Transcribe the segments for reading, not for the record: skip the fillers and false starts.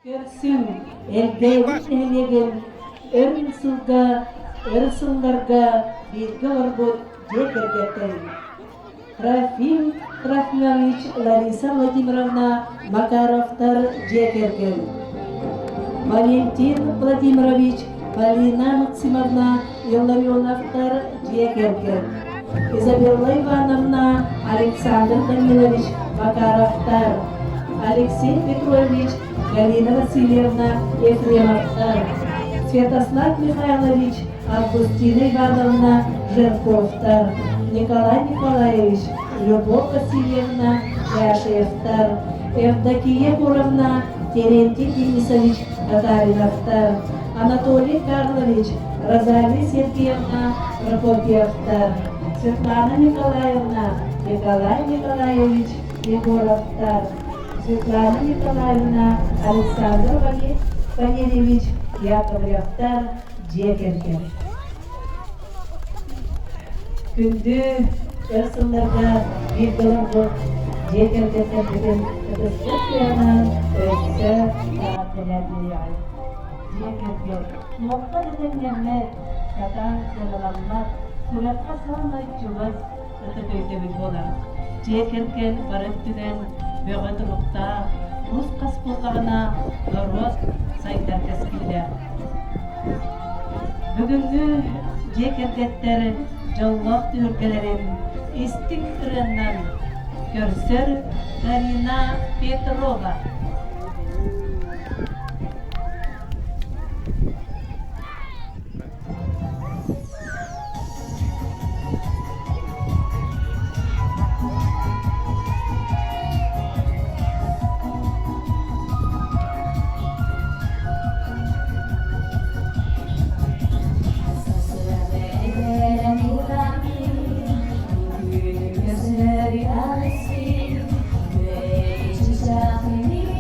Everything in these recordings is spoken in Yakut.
Көрсүҥ, Элгээйи нэһилиэгин өр сылга, өр сылларга бииргэ олорбут дьиэ кэргэттэрин Трофим Трофимович, Лариса Владимировна Макаровтар дьиэ кэргэн, Валентин Владимирович, Полина Максимовна Илларионовтар дьиэ кэргэн, Изабелла Ивановна, Александр Данилович Макаровтар, Алексей Петрович, Галина Васильевна Ефремовтар, Святослав Михайлович, Августина Ивановна Жирковтар, Николай Николаевич, Любовь Васильевна Яшевтар, Евдокия Егоровна, Терентий Денисович Татариновтар, Анатолий Карлович, Розалия Сергеевна Прокопьевтар, Светлана Николаевна, Николай Николаевич Егоровтар, Светлана Николаевна, Александр Валерьевич Яковлевтар дьиэ кэргэн. Күндү өр сылларга бииргэ олорбут дьиэ кэргэттэрбитин ытыспыт тыаһынан өссө эҕэрдэлээн биэриэҕиҥ. Дьиэ кэргэн туохха да тэҥнэммэт, сатаан сыаналаммат, сүрэххэ саамай чугас ытык өйдөбүл буолар. Дьиэ кэргэн бары өттүнэн бөҕө туруктаах, нус-хас буоллаҕына, норуот сайдар кэскиллээх. Бүгүҥҥү дьиэ кэргэттэр дьоллоох түһүлгэлэрин истиҥ ырыаннан көрсөр Карина Петрова. Thank you.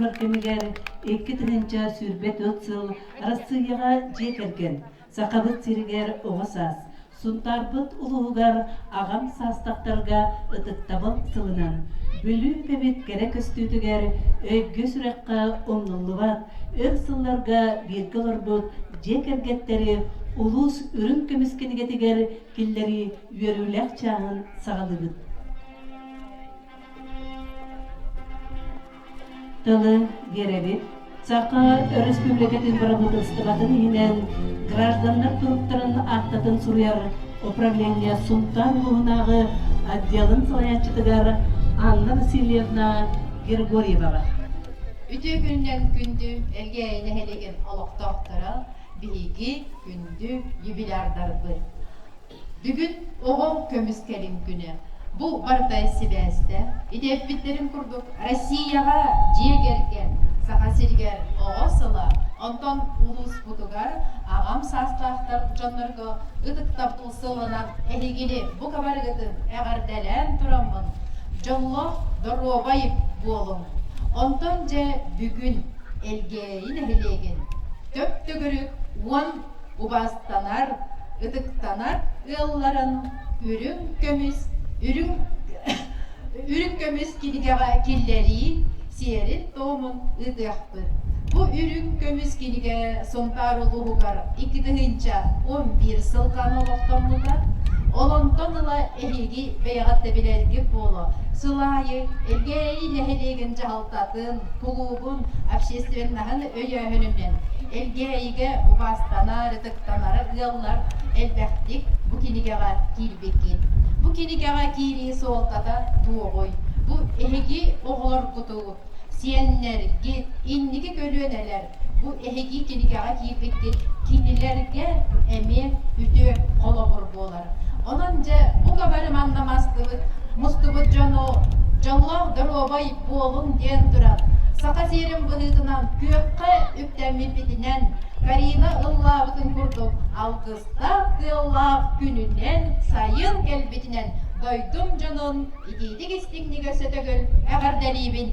турар кэмигэр 2024 сыл Арассыыйаҕа дьиэ кэргэн, Сахабыт сиригэр оҕо саас, Сунтаарбыт улууһугар аҕам саастахтарга ытыктабыл сылынан, Бүлүү эбит кэрэ көстүүтүгэр өйгө-сүрэххэ умнуллубат, өр сылларга бииргэ олорбут дьиэ кэргэттэри улуус үрүҥ көмүс кинигэтигэр киллэрии үөрүүлээх чааһын саҕалыыбыт. Тылы биэрэбит. Саха Өрөспүүбүлүкэтин бырабыыталыстыбатын иһинэн гражданнар туруктарын аактатын суруйар управление Сунтаар улууһунааҕы отделын салайааччытыгар Анна Васильевна Григорьеваҕа. Үтүө күнүнэн күндү Элгээйи нэһилиэгин олохтоохторо, биһиги күндү юбилярдарбыт. Бүгүн оҕо көмүскэлин күнэ. Бу барыта сибээстэ. Ити эппиттэрин курдук, Россияҕа дьиэ кэргэн, Саха сиригэр оҕо сыла, онтон улууспутугар аҕам саастаахтар дьоннорго ытыктабыл сылынан эһигини бука барыгытын эҕэрдэлээн тураммын, дьоллоох доруобай буолуҥ. Онтон дьэ бүгүн Элгээйи нэһилиэгин төп-төгүрүк 10 убаастанар, ытыктанар ыалларын үрүҥ көмүс үрүҥ үрүҥ көмүс кинигэҕэ киллэрии сиэрин-туомун ыытыахпыт. Бу үрүҥ көмүс кинигэ Сунтаар улууһугар 2011 сылтан олохтоммута. Ол онтон ыла эһиги бэйэҕит да билэргит буолуо, сыл аайы Элгээйи нэһилиэгин дьаһалтатын, кулуубун, общественноһын өйөөһүнүнэн Элгээйигэ убаастанар, ытыктанар ыаллар элбэхтик бу кинигэҕэ киирбиккит. Бу кинигэҕэ киирии суолтата туоҕуй? Бу эһиги оҕолоргутугут, сиэннэргит, инники көлүөнэлэр бу эһиги кинигэҕэ киирбиккит кинилэргэ эмиэ үтүө холобур буолар. Онон дьэ бука бары манна мастыбыт, мустубут дьону дьоллоох доруобай буолуҥ диэн туран, саха сиэрин быһыытынан күөххэ үктэммиппитинэн Карина ыллаабытын курдук алгыстаах тыаллаах күнүнэн сайын кэлбитинэн дойдум дьонун итиитик истиҥник өссө төгүл эҕэрдэлиибин.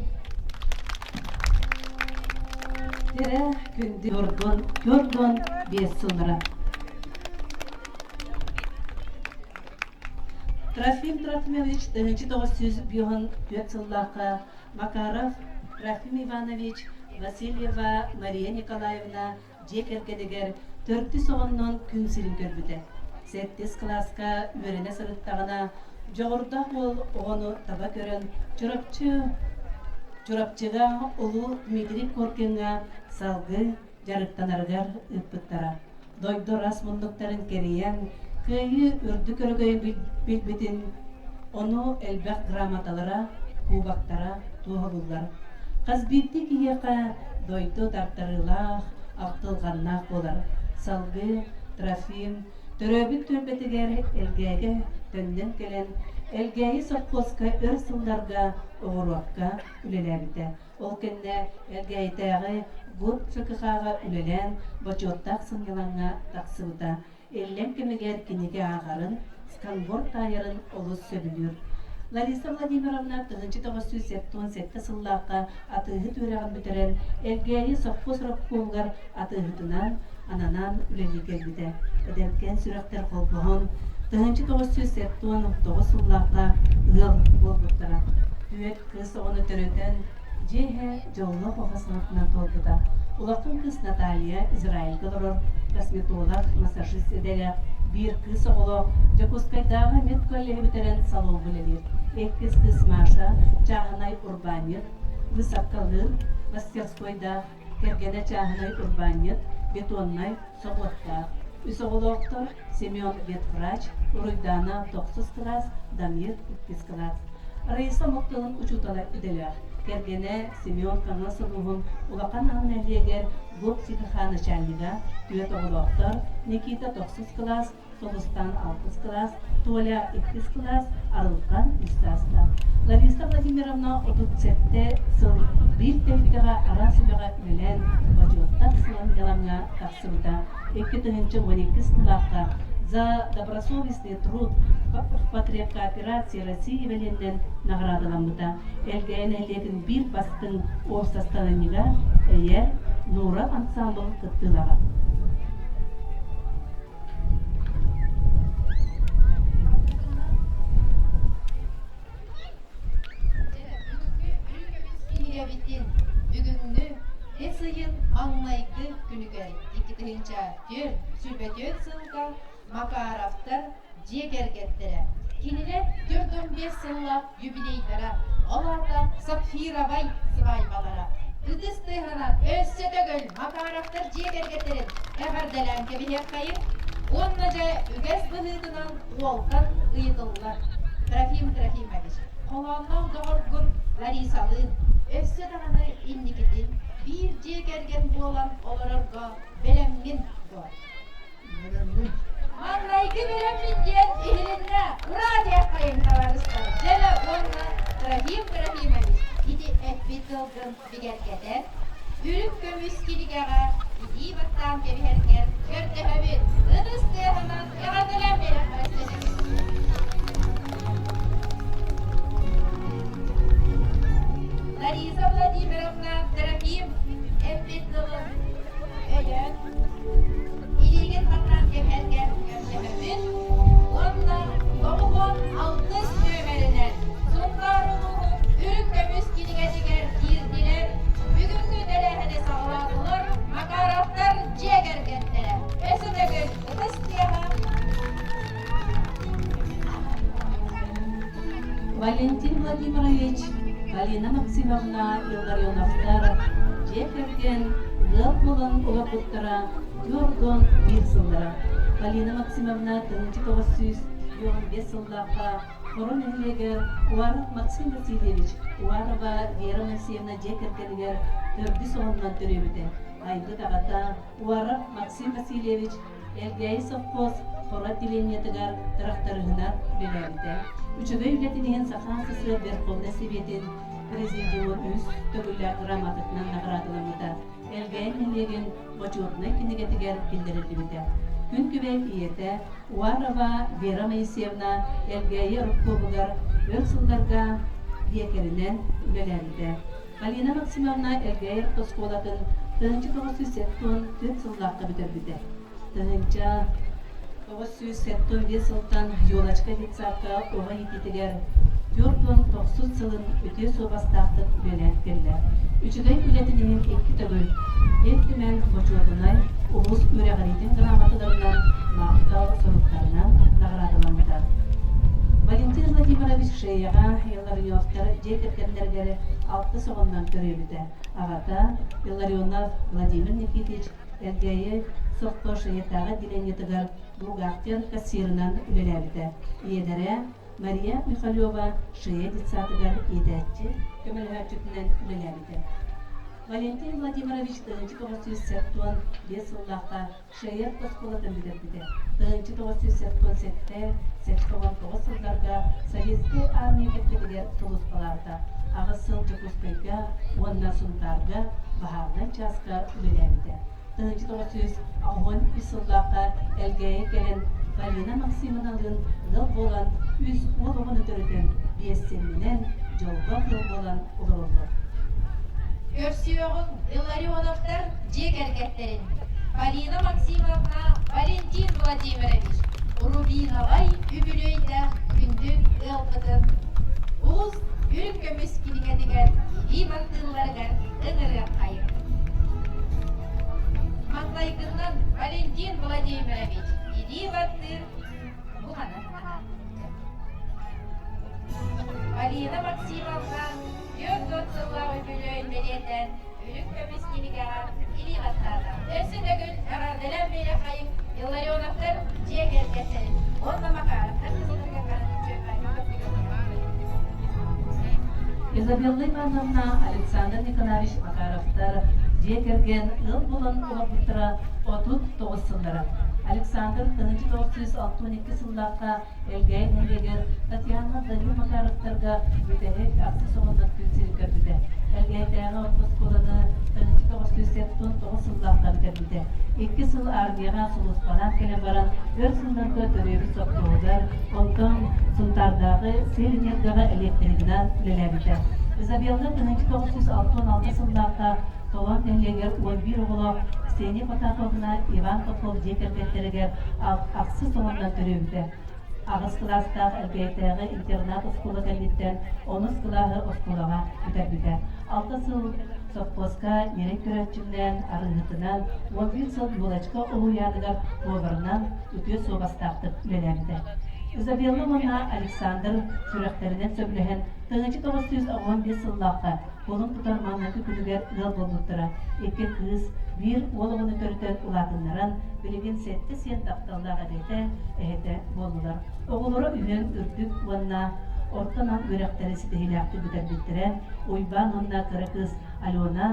Кэрэ күндү Гордон 45 сыллара. Трофим Трофимович 1954 сыллаахха Макаров Трофим Иванович Васильева Мария Николаевна дьиэ кэргэнигэр төрдүс оҕоннон күн сирин көрбүтэ. Сэттис кылааска үөрэнэ сырыттаҕына, дьоҕурдаах уол оҕону таба көрөн Чурапчы Чурапчыга Улуу Дмитрий Коркиҥҥа салгыы дьарыктанарыгар ыыппыттара. Дойду араас муннуктарын кэрийэн, кыайыы үрдүк өрөгөйүн билбитин, ону элбэх грамоталара, кубоктара туоһулууллар. Хас биирдии киһиэхэ дойду тартарыылаах, ахтылҕаннаах буолар. Салгыы Трофим төрөөбүт түөлбэтигэр Элгээйигэ төннөн кэлэн, Элгээйи сопхуоска өр сылларга оҕуруокка үлэлээбитэ. Ол кэннэ Элгээйитээҕи ГУР ФКХ-ҕа үлэлээн, бочуоттаах сынньалаҥҥа тахсыбыта. Иллэҥ кэмигэр кинигэ ааҕарын, сканворд таайарын олус сөбүлүүр. Лариса Владимировна 1977 сыллаахха атыыһыт үөрэҕин бүтэрэн, Элгээйи сопхуос рабкомугар атыыһытынан ананан үлэлии кэлбитэ. Эдэркээн сүрэхтэр холбоһон, 1979 сыллаахха ыал буолбуттара. Түөрт кыыс оҕону төрөтөн, дьиэ иһэ дьоллоох оҕо саҥатынан туолбута. Улахан кыыс Наталья Израильга олорор косметолог, массажист идэлээх, биир кыыс оҕолоох, Дьокуускайдааҕы медколлеһы бүтэрэн салоҥҥа үлэлиир. Иккис кыыс Маша чааһынай урбаанньыт, быысапкалыыр мастерскойдаах, кэргэнэ чааһынай урбаанньыт, бетоннай собуоттаах. Үс оҕолоохтор Семен ветврач, Уруйдаана тохсус кылаас, Дамир иккис кылаас. Раиса омук тылын учуутала идэлээх. Кэргэнэ Семен Хаҥалас улууһун Улахан Аан нэһилиэгэр ГОП-СИКХ начальнига, түөрт оҕолоохтор, Никита тохсус кылаас, Сулустан алтыс кылаас, Толя иккис кылаас, Арылхан үс саастаах. Лариса Владимировна 37 сыл биир тэрилтэҕэ араас үлэҕэ үлэлээн бочуоттаах сылан дьалаҥҥа тахсыбыта. 2012 сыллаахха За добросовестный труд в потребкооперации России бэлиэннэн наҕараадаламмыта. Элгээйи нэһилиэгин биир бастыҥ уопсастыбанньыга Эйэ Нура ансаамбыл кыттыылааҕа. Кинигэбитин бүгүҥҥү эс ыйын маҥнайгы күнүгэр 2004 сылга Макаровтар дьиэ кэргэттэрэ. Кинилэр 45 сыллаах юбилейдара, ол аата сапфировай сыбаайбалара. Ытыс тыаһынан өссө төгүл Макаровтар дьиэ кэргэттэрин эҕэрдэлээн кэбиһиэххэйиҥ уонна дьэ үгэс быһыытынан уолтан ыйытыллар. Трофим Трофимович, холоонноох доҕоргун Ларисалыын өссө даҕаны инникитин биир дьиэ кэргэн буолан олорорго бэлэмҥин дуо? Бэлэммин. Маҥнайгы бэлэммин диэн иһилиннэ. Ура диэххэйиҥ табаарыстар. Дьэ уонна Трофим Трофимович ити эппит тылгын бигэргэтэн, үрүҥ көмүс кинигэҕэ илии баттаан кэбиһэргэр көрдөһөбүт. Ытыс тыаһынан эҕэрдэлээн биэрэххэ Лариса Владимировна Трофим эппит тылын өйөөн Илиигин баттаан кэбиһэргэр көрдөһөбүн уонна 96 нүөмэринэн Сунтаар улууһун үрүҥ көмүс кинигэтигэр киирдилэр. Бүгүҥҥү тэрээһини саҕалаатылар Макаровтар дьиэ кэргэттэрэ. Өссө төгүл ытыс тыаһа. Валентин Владимирович, Галина Максимовна Илларионовтар дьиэ кэргэн ыал буолан олорбуттара 41 сыллара. Галина Максимовна 1995 сыллаахха Хоро нэһилиэгэр Уаров Максим Васильевич, Уарова Вера Моисеевна дьиэ кэргэнигэр төрдүс оҕоннон төрүөбүтэ. Айбыт аҕата Уаров Максим Васильевич Элгээйи совхоз Хоро отделениетыгар тырахтарыһынан үлэлээбитэ. Үчүгэй үлэтин иһин Саха СССР Верховнай Сэбиэтин Президиумун үс төгүллээх грамотатынан наҕараадаламмыта. Элгээйи нэһилиэгин Бочуотунай кинигэтигэр киллэриллибитэ. Күн күбэй ийэтэ Уарова Вера Моисеевна Элгээйи руккуобугар өр сылларга биэкэринэн үлэлээбитэ. Полина Максимовна Элгээйи оскуолатын 1974 сыллаахха бүтэрбитэ. 1975 сылтан Елочка детсадка оҕо иитиитигэр 49 сылын үтүө суобастаахтык үлэлээн кэллэ. Үчүгэй үлэтин иһин икки төгүл Ил Түмэн Бочуотунай улуус үөрэҕириитин грамоталарынан, махтал суруктарынан наҕараадаламмыта. Валентин Владимирович Шеяҕа Илларионовтар дьиэ кэргэннэригэр алтыс оҕоннон төрүөбүтэ. Аҕата Илларионов Владимир Никитич Элгээйи совхоз-Шеятааҕы отделениетыгар бухгалтер кассирынан үлэлээбитэ. Ийэлэрэ Мария Михалева Шея детсадыгар иитээччи көмөлөһөөччүтүнэн үлэлээбитэ. Валентин Владимирович 1975 сыллаахха Шея оскуолатын бүтэрбитэ. 1977-79 сылларга Советскай армия кэккэтигэр сулууспалаабыта. Аҕыс сыл Дьокуускайга уонна Сунтаарга баһаарынай чааска үлэлээбитэ. 1983 сыллаахха Элгээйи кэлэн Полина Максимовналыын ыал буолан үс уол оҕону төрөтөн, биэс сиэннэнэн, дьоллоох ыал буолан олороллор. Көрсүөҕүҥ Илларионовтар дьиэ кэргэттэрин Полина Максимовна, Валентин Владимирович Рубиновай үбүлүөйдээх күндү ыалбытын улус үрүҥ көмүс кинигэтигэр илии баттыылларыгар ыҥырыаххайыҥ. Маҥнайгыннан Валентин Владимирович илии баттыыр бухана. Полина Максимовна 40 сыллаах үбүлүөйүн бэлиэтээн үрүҥ көмүс кинигэҕэ илии баттаата. Өссө төгүл эҕэрдэлээн биэриэххэйиҥ Илларионовтар дьиэ кэргэттэрин уонна Макаровтар Изабелла Ивановна, Александр Николаевич Макаровтар дьиэ кэргэн ыал буолан олорбуттара 39 сыллара. Александр 1962 сыллаахха Элгээйи нэһилиэгэр Татьяна Данил Макаровтарга бүтэһик ахсыс оҕоннор күн сирин көрбүтэ. Элгээйитээҕи орто оскуоланы 1979 сыллаахха бүтэрбитэ. Икки сыл армияҕа сулууспалаан кэлэн баран, өр сылларга төрүөбүт сопхуоһугар, онтон Сунтаардааҕы Сельэнергэҕэ электригынан үлэлээбитэ. Изабелла 1966 сыллаахха Толоон нэһилиэгэр 11 оҕолоох Ксения Потаповна Иван Попов дьиэ кэргэттэригэр ахсыс оҕоннон төрөөбүтэ. Аҕыс кылаастаах Элгээйитээҕи интернат-оскуола кэнниттэн онус кылааһы оскуолаҕа бүтэрбитэ. Алта сыл сопхуоска ньирэй көрөөччүнэн, арыыһытынан, 11 сыл Юлочка уһуйааныгар поварынан үтүө суобастаахтык үлэлээбитэ. Изабелла уонна Александр сүрэхтэринэн сөбүлэһэн 1995 сыллаахха Кулун тутар маҥнайгы күнүгэр ыал буолбуттара. Икки кыыс, биир уол оҕону төрөтөн улаатыннаран, билигин сэттэ сиэн тапталлаах эбэтэ, эһэтэ буоллулар. Оҕолоро үһүөн үрдүк уонна орто анал үөрэхтэри ситиһиилээхтик бүтэрбиттэрэ. Уйбаан уонна кыра кыыс Алена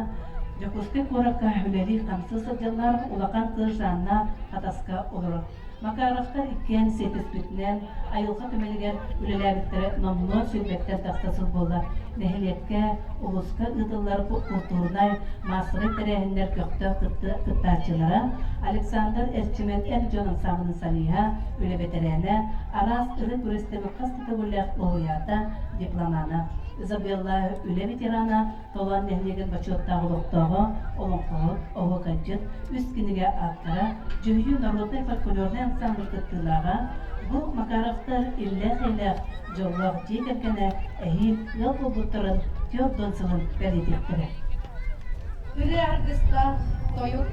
Дьокуускай куоракка үлэлии-хамсыы сылдьаллар, улахан кыыс Жанна Хатаска олорор. Макаровтар иккиэн сиэтиспитинэн айылҕа түмэлигэр үлэлээбиттэрэ номнуо сүүрбэттэн тахса сыл буолла. Нэһилиэккэ, улууска ыытыллар култуурунай, маассабай тэрээһиннэр көхтөөх кыттааччылара Александр Эрчимэн эр дьон ансаамбылын солиһа, үлэ бэтэрээнэ, араас ырыа күрэстэри хас да төгүллээх уһуйаата, дипломана. Изабелла үлэ ветерана, Толоон нэһилиэгин бочуоттаах олохтооҕо, олоҥхоһут, оһуокайдьыт, үс кинигэ ааптара, Дьүһүйүү народнай фольклорнай ансамбль кыттыылааҕа, бу Макаровтар иллээх-эйэлээх, дьоллоох дьиэ кэргэнэ эһиил ыал буолбуттарын 40 сылын бэлиэтиэхтэрэ. Ырыа аргыстаах тойук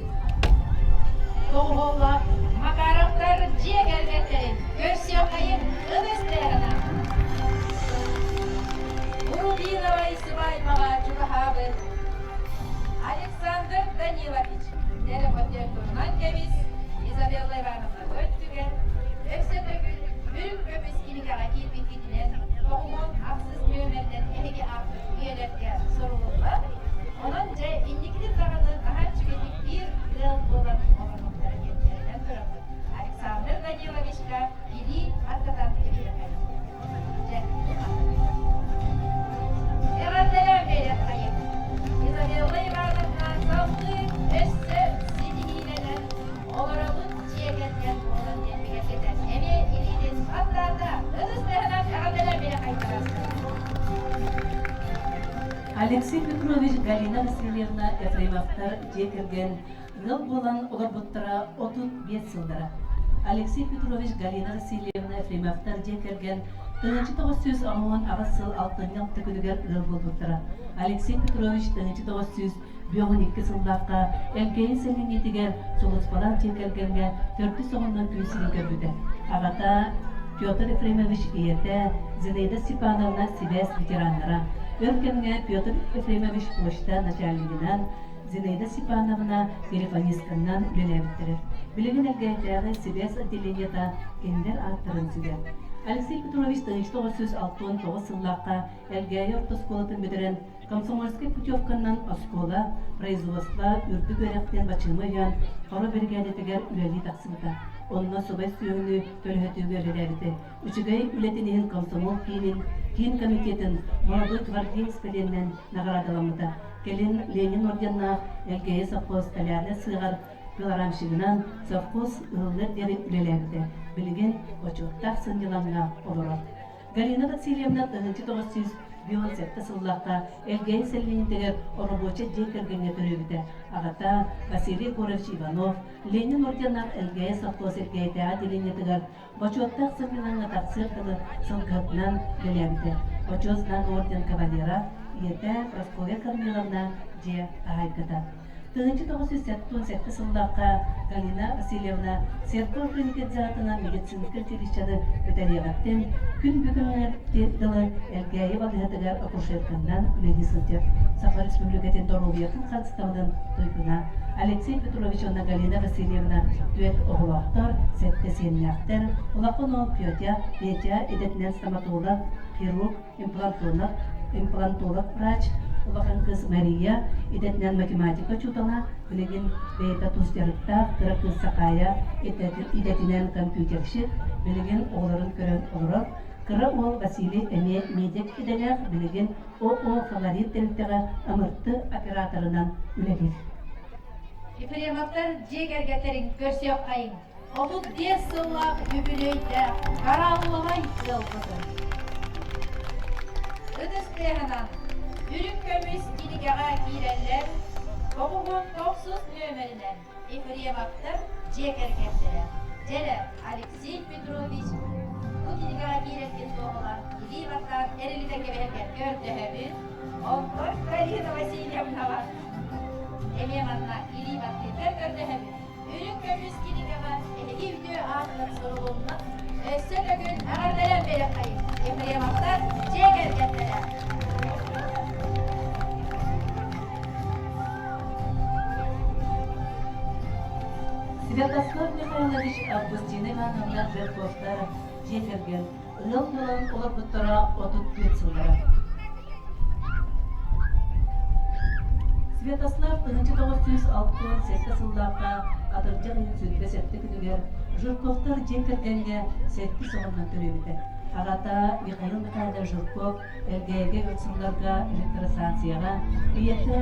доҕуһуоллаах Макаровтар дьиэ кэргэттэрин көрсүөххэйин ытыс тыаһына. Рубиновай сыбаайбаҕа чугаһаабыт Александр Данилович телепотертурунан кэбис Изабелла Ивановна өттүгэр өссө төгүл үрүҥ көмүс кинигэҕэ киирбиккитинэн тоҕуһун ахсыс нүөмэринэн эһиги ааппыт үйэлэргэ сурулунна. Онон дьэ инникитин даҕаны наһаа үчүгэйдик биир ыал буолан олорбуттара диэн эрэнэн тураммыт Александр Даниловичка илии аттатан кэбиһиэххэ. Дьэ, Эҕэрдэлээн биэриэххэйиҥ! Изабелла Ивановна салгыы өссө ситиһиилэнэн олоробут дьиэ кэргэн буолан диэн бигэргэтэн эмиэ илиитин аттаата ытыс тыаһынан эҕэрдэлээн биэриэххэйиҥ Алексей Петрович, Галина Васильевна Ефремовтар дьиэ кэргэн ыал буолан олорбуттара 35 сыллара. Алексей Петрович, Галина Васильевна Ефремовтар дьиэ кэргэн 1998 сыл алтынньы алта күнүгэр ыал буолбуттара. Алексей Петрович 1952 сыллаахха Элгээйи сэлиэнньэтигэр сулууспалаах дьиэ кэргэҥҥэ төрдүс оҕоннон күн сирин көрбүтэ. Аҕата Петр Ефремович ийэтэ Зинаида Степановна сибээс ветераннара. Өр кэмҥэ Петр Ефремович почта начальнигынан, Зинаида Степановна телефонистканнан үлэлээбиттэрэ. Билигин Элгээйитээҕи сибээс отделениета кинилэр ааттарын сүгэр. Алексей Петрович 1969 сыллаахха Элгээйи орто оскуолатын бүтэрэн Комсомольскай путевканнан оскуола, производство үрдүк үөрэхтэн бачыыма өйөөн Хоро биригээдэтигэр үлэлии тахсыбыта. Онно субай сүөһүнү төлөһөтүүгэ үлэлээбитэ. Үчүгэй үлэтин иһин комсомол киинин киин комитетын молодой гвардеец бэлиэннэн наҕараадаламмыта. Кэлин Ленин орденнаах Элгээйи совхоз столярнай сыаҕар пилорамщигынан совхоз ыһыллыар диэри үлэлээбитэ. Билигин бочуоттаах сынньалаҥҥа олорор. Галина Васильевна 1997 сыллаахха Элгээйи сэлиэнньэтигэр оробуочай дьиэ кэргэҥҥэ төрөөбүтэ. Аҕата Василий Егорович Иванов Ленин орденнаах Элгээйи совхоз Элгээйитээҕи отделениетыгар Бочуоттаах сынньалаҥҥа тахсыар дылы сылгыһытынан үлэлээбитэ. Бочуот знак орден кавалера, ийэтэ Прасковья Корниловна дьиэ хаһаайката. 1977 сыллаахха Галина Васильевна Сергей Клиникадзатынан медицинскэй училищены бүтэриэҕиттэн күн бүгүҥҥэ дылы Элгээйи балыыһатыгар акушерканнан үлэлии сылдьар. Саха Республикатын доруобуйатын харыстабылын туйгуна Алексей Петрович уонна Галина Васильевна түөрт оҕолоохтор, сэттэ сиэннээхтэр, улахан уол Петя, Петя идэтинэн стоматолог, хирург, имплантолог, имплантолог врач, Улахан кыыс Мария идэтинэн математика учуутала, билигин бэйэтэ тус дьарыктаах, кыра кыыс Сахаайа идэтинэн компьютерщик, билигин оҕолорун көрөн олорор. Кыра уол Василий эмиэ медик идэлээх, билигин ООО «Фаворит» тэрилтэҕэ МРТ операторынан үлэлиир. Ефремовтар дьиэ кэргэттэрин көрсүөххэйиҥ! 35 сыллаах үбүлүөйдээх Карауловай ыалбытын. Ытыс тыаһынан үрүҥ көмүс кинигэҕэ киирэллэр 99 нүөмэринэн Ефремовтар дьиэ кэргэттэрэ. Дьэрэ Алексей Петрович бу кинигэҕэ киирэргин туоһулар илии баттаан эрилитэ кэбиһэргэ көрдөһөбүн. Онтон Карина Васильевнаҕа эмиэ манна илии баттыыргар көрдөһөбүн. Үрүҥ көмүс кинигэҕэ эһиги үтүө аатыгар сурулунна. Өссө төгүл эҕэрдэлэн биэрэххэйиҥ Ефремовтар дьиэ кэргэттэрэ. Святослав Михайлович Августина Ивановна Жирковтар дьиэ кэргэн ыал буолан олорбуттара 34 сыллара. Святослав 1967 сыллаахха атырдьах ыйын 27 күнүгэр Жирковтар дьиэ кэргэҥҥэ сэттис оҕоннон төрөөбүтэ. Аҕата Михаил Михайлович Жирков Элгээйигэ өр сылларга электростанцияҕа, ийэтэ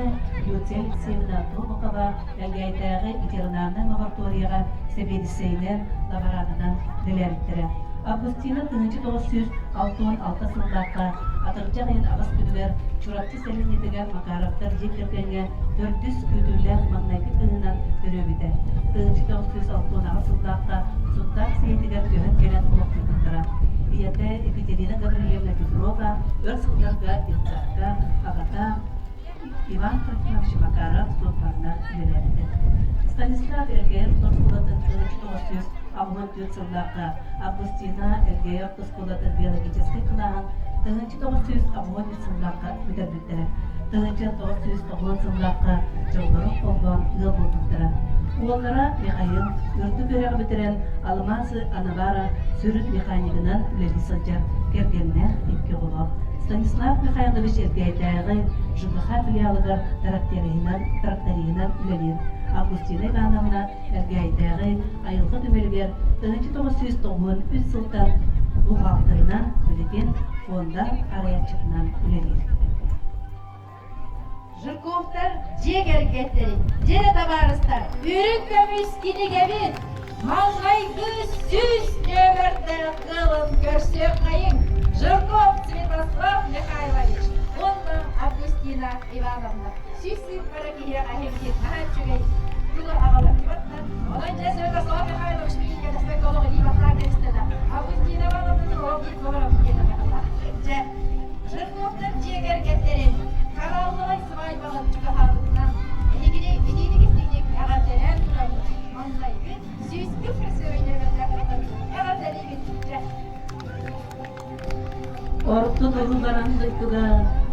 Люция Алексеевна Тобокова Элгээйитээҕи ветеринарнай лабораторияҕа сэбиэдиссэйинэн, лаборанынан үлэлээбиттэрэ. Августина 1966 сыллаахха атырдьах ыйын аҕыс күнүгэр Чурапчы сэлиэнньэтигэр Макаровтар дьиэ кэргэҥҥэ төрдүс күүтүүлээх маҥнайгы кыыһынан төрөөбүтэ. 1968 сыллаахха Суттаах сиһитигэр көһөн кэлэн олохсуйбуттара. Ийэтэ Екатерина Гаврильевна Петрова өр сылларга детсадка, аҕата Иван Трофимович Макаров суоппарынан үлэлээбитэ. Станислав Эргэев оскуолатын 1984 сыллаахха Августина Эргэев оскуолатын биологическай кылааһын 1983 сыллаахха бүтэрбиттэрэ. 1990 сыллаахха дьоллорун холбоон ыал буолбуттара. Уоллара Михаил үрдүк үөрэҕи бүтэрэн Алмазы Анабара сүрүн механигынан үлэлии сылдьар кэргэннээх икки оҕолоох. Станислав Михайлович Элгээйдээҕи ЖКХ филиалыгар тракториһынан үлэлиир. Августина Ивановна Элгээйдээҕи айылҕа түмэлигэр 1993 сылтан бухгалтерынан, билигин фонда харайааччытынан үлэлиир. Жирковтар дьиэ кэргэттэрин, дьиэ табаарыстар, үрүҥ көмүс кинигэбит маҥнайгы 100 нүөмэрдээх ыалын көрсүөххэйиҥ Жирков Святослав Михайлович уонна Августина Ивановна. Сүүс сыыппара киһиэхэ эһигитин наһаа үчүгэй тылы аҕалар. Онон дьэ Святослав Михайлович миигин олох илии баттаан кэбистэ да Августина Ивановна олох биир көмөрөм диэтэ Дьэ, Жирковтар дьиэ кэргэттэрин харааллаҕай сыбаайбаҕын чугаһаабытынан эһигини итиитик истиҥник эҕэрдэлээн турабыт. Маҥнайгы сүүскү пресс-өрөйнөмөрдөөхтөр эҕэрдэлиибит дьэ. Орто дойду баран дойдуга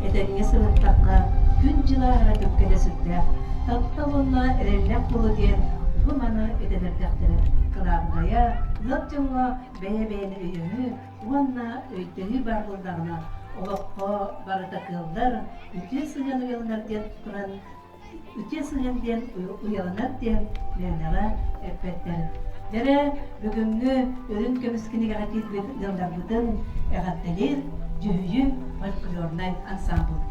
этэҥҥэ сырыттахха, күн-дьыл аһара түпкэтэ сүрдээх. Таптал уонна эрэллээх буолу диэн бу маны этэн эрдэхтэрэ. Кылаабынайа, ыал дьоҥҥо бэйэ-бэйэни өйөһүү уонна өйдөһүү баар буоллаҕына, олоххо барыта кыаллар, үтүө сыһыан уйаланар диэн туран үтүө сыһыан диэн уйаланар диэн мээнэҕэ эппэттэр. Дьэрэ, бүгүҥҥү үрүҥ көмүс кинигэҕэ киирбит ыалларбытын эҕэрдэлиир Дьүһүйүү фольклорнай ансаамбыл.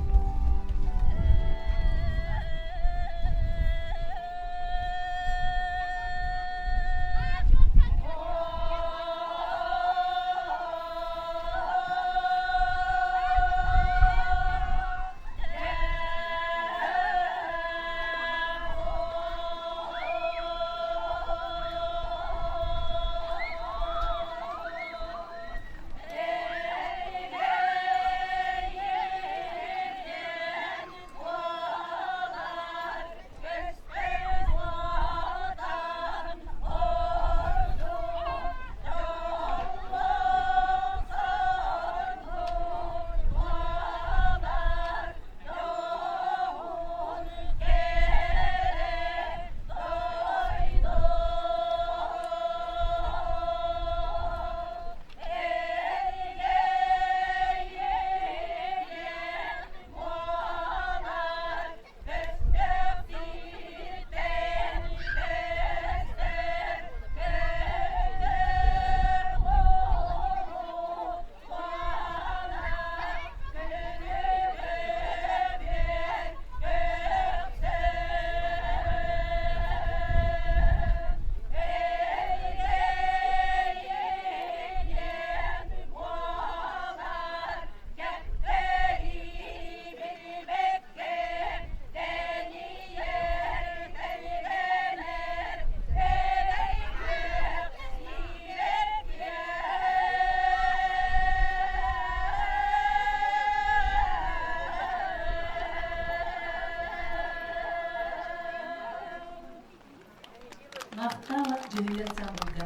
Дьүһүй ансаамбылга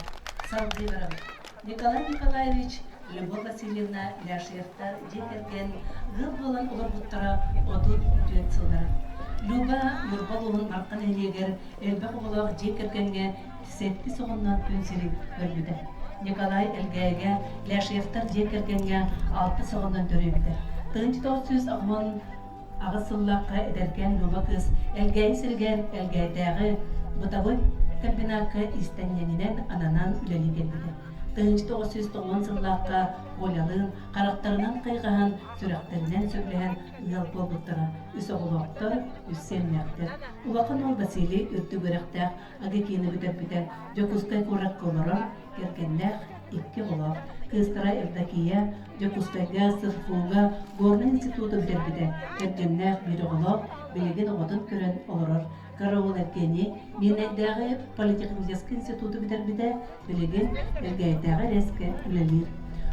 салгыы барабыт. Николай Николаевич, Любовь Васильевна Ляшевтар дьиэ кэргэн ыал буолан олорбуттара 34 сыллара. Люба Ньурба улууһун Марха нэһилиэгэр элбэх оҕолоох дьиэ кэргэҥҥэ сэттис оҕоннон күн сирин көрбүтэ. Николай Элгээйигэ Ляшевтар дьиэ кэргэҥҥэ алтыс оҕоннон төрөөбүтэ. 1998 сыллаахха эдэркээн Люба кыыс Элгээйи сиригэр Элгээйдээҕи бытовой комбинакка иистэнньэҥинэн ананан үлэлии кэлбитэ. 1990 сыллаахха Олялыын харахтарынан хайҕаһан, сүрэхтэринэн сөбүлэһэн ыал буолбуттара. Үс оҕолоохтор, үс сиэннээхтэр. Улахан уол Василий үрдүк үөрэхтээх АГКИ-ны бүтэрбитэ. Дьокуускай куоракка олорор, кэргэннээх, икки оҕолоох. Кыыстара Евдокия Дьокуускайга СФУ-га Горнай институту бүтэрбитэ. Кэргэннээх биир оҕолоох, билигин оҕотун көрөн олорор. Караул Евгений Миирнэйдээҕи политехническай институту бүтэрбитэ, билигин Элгээйдээҕи РЭС-кэ үлэлиир.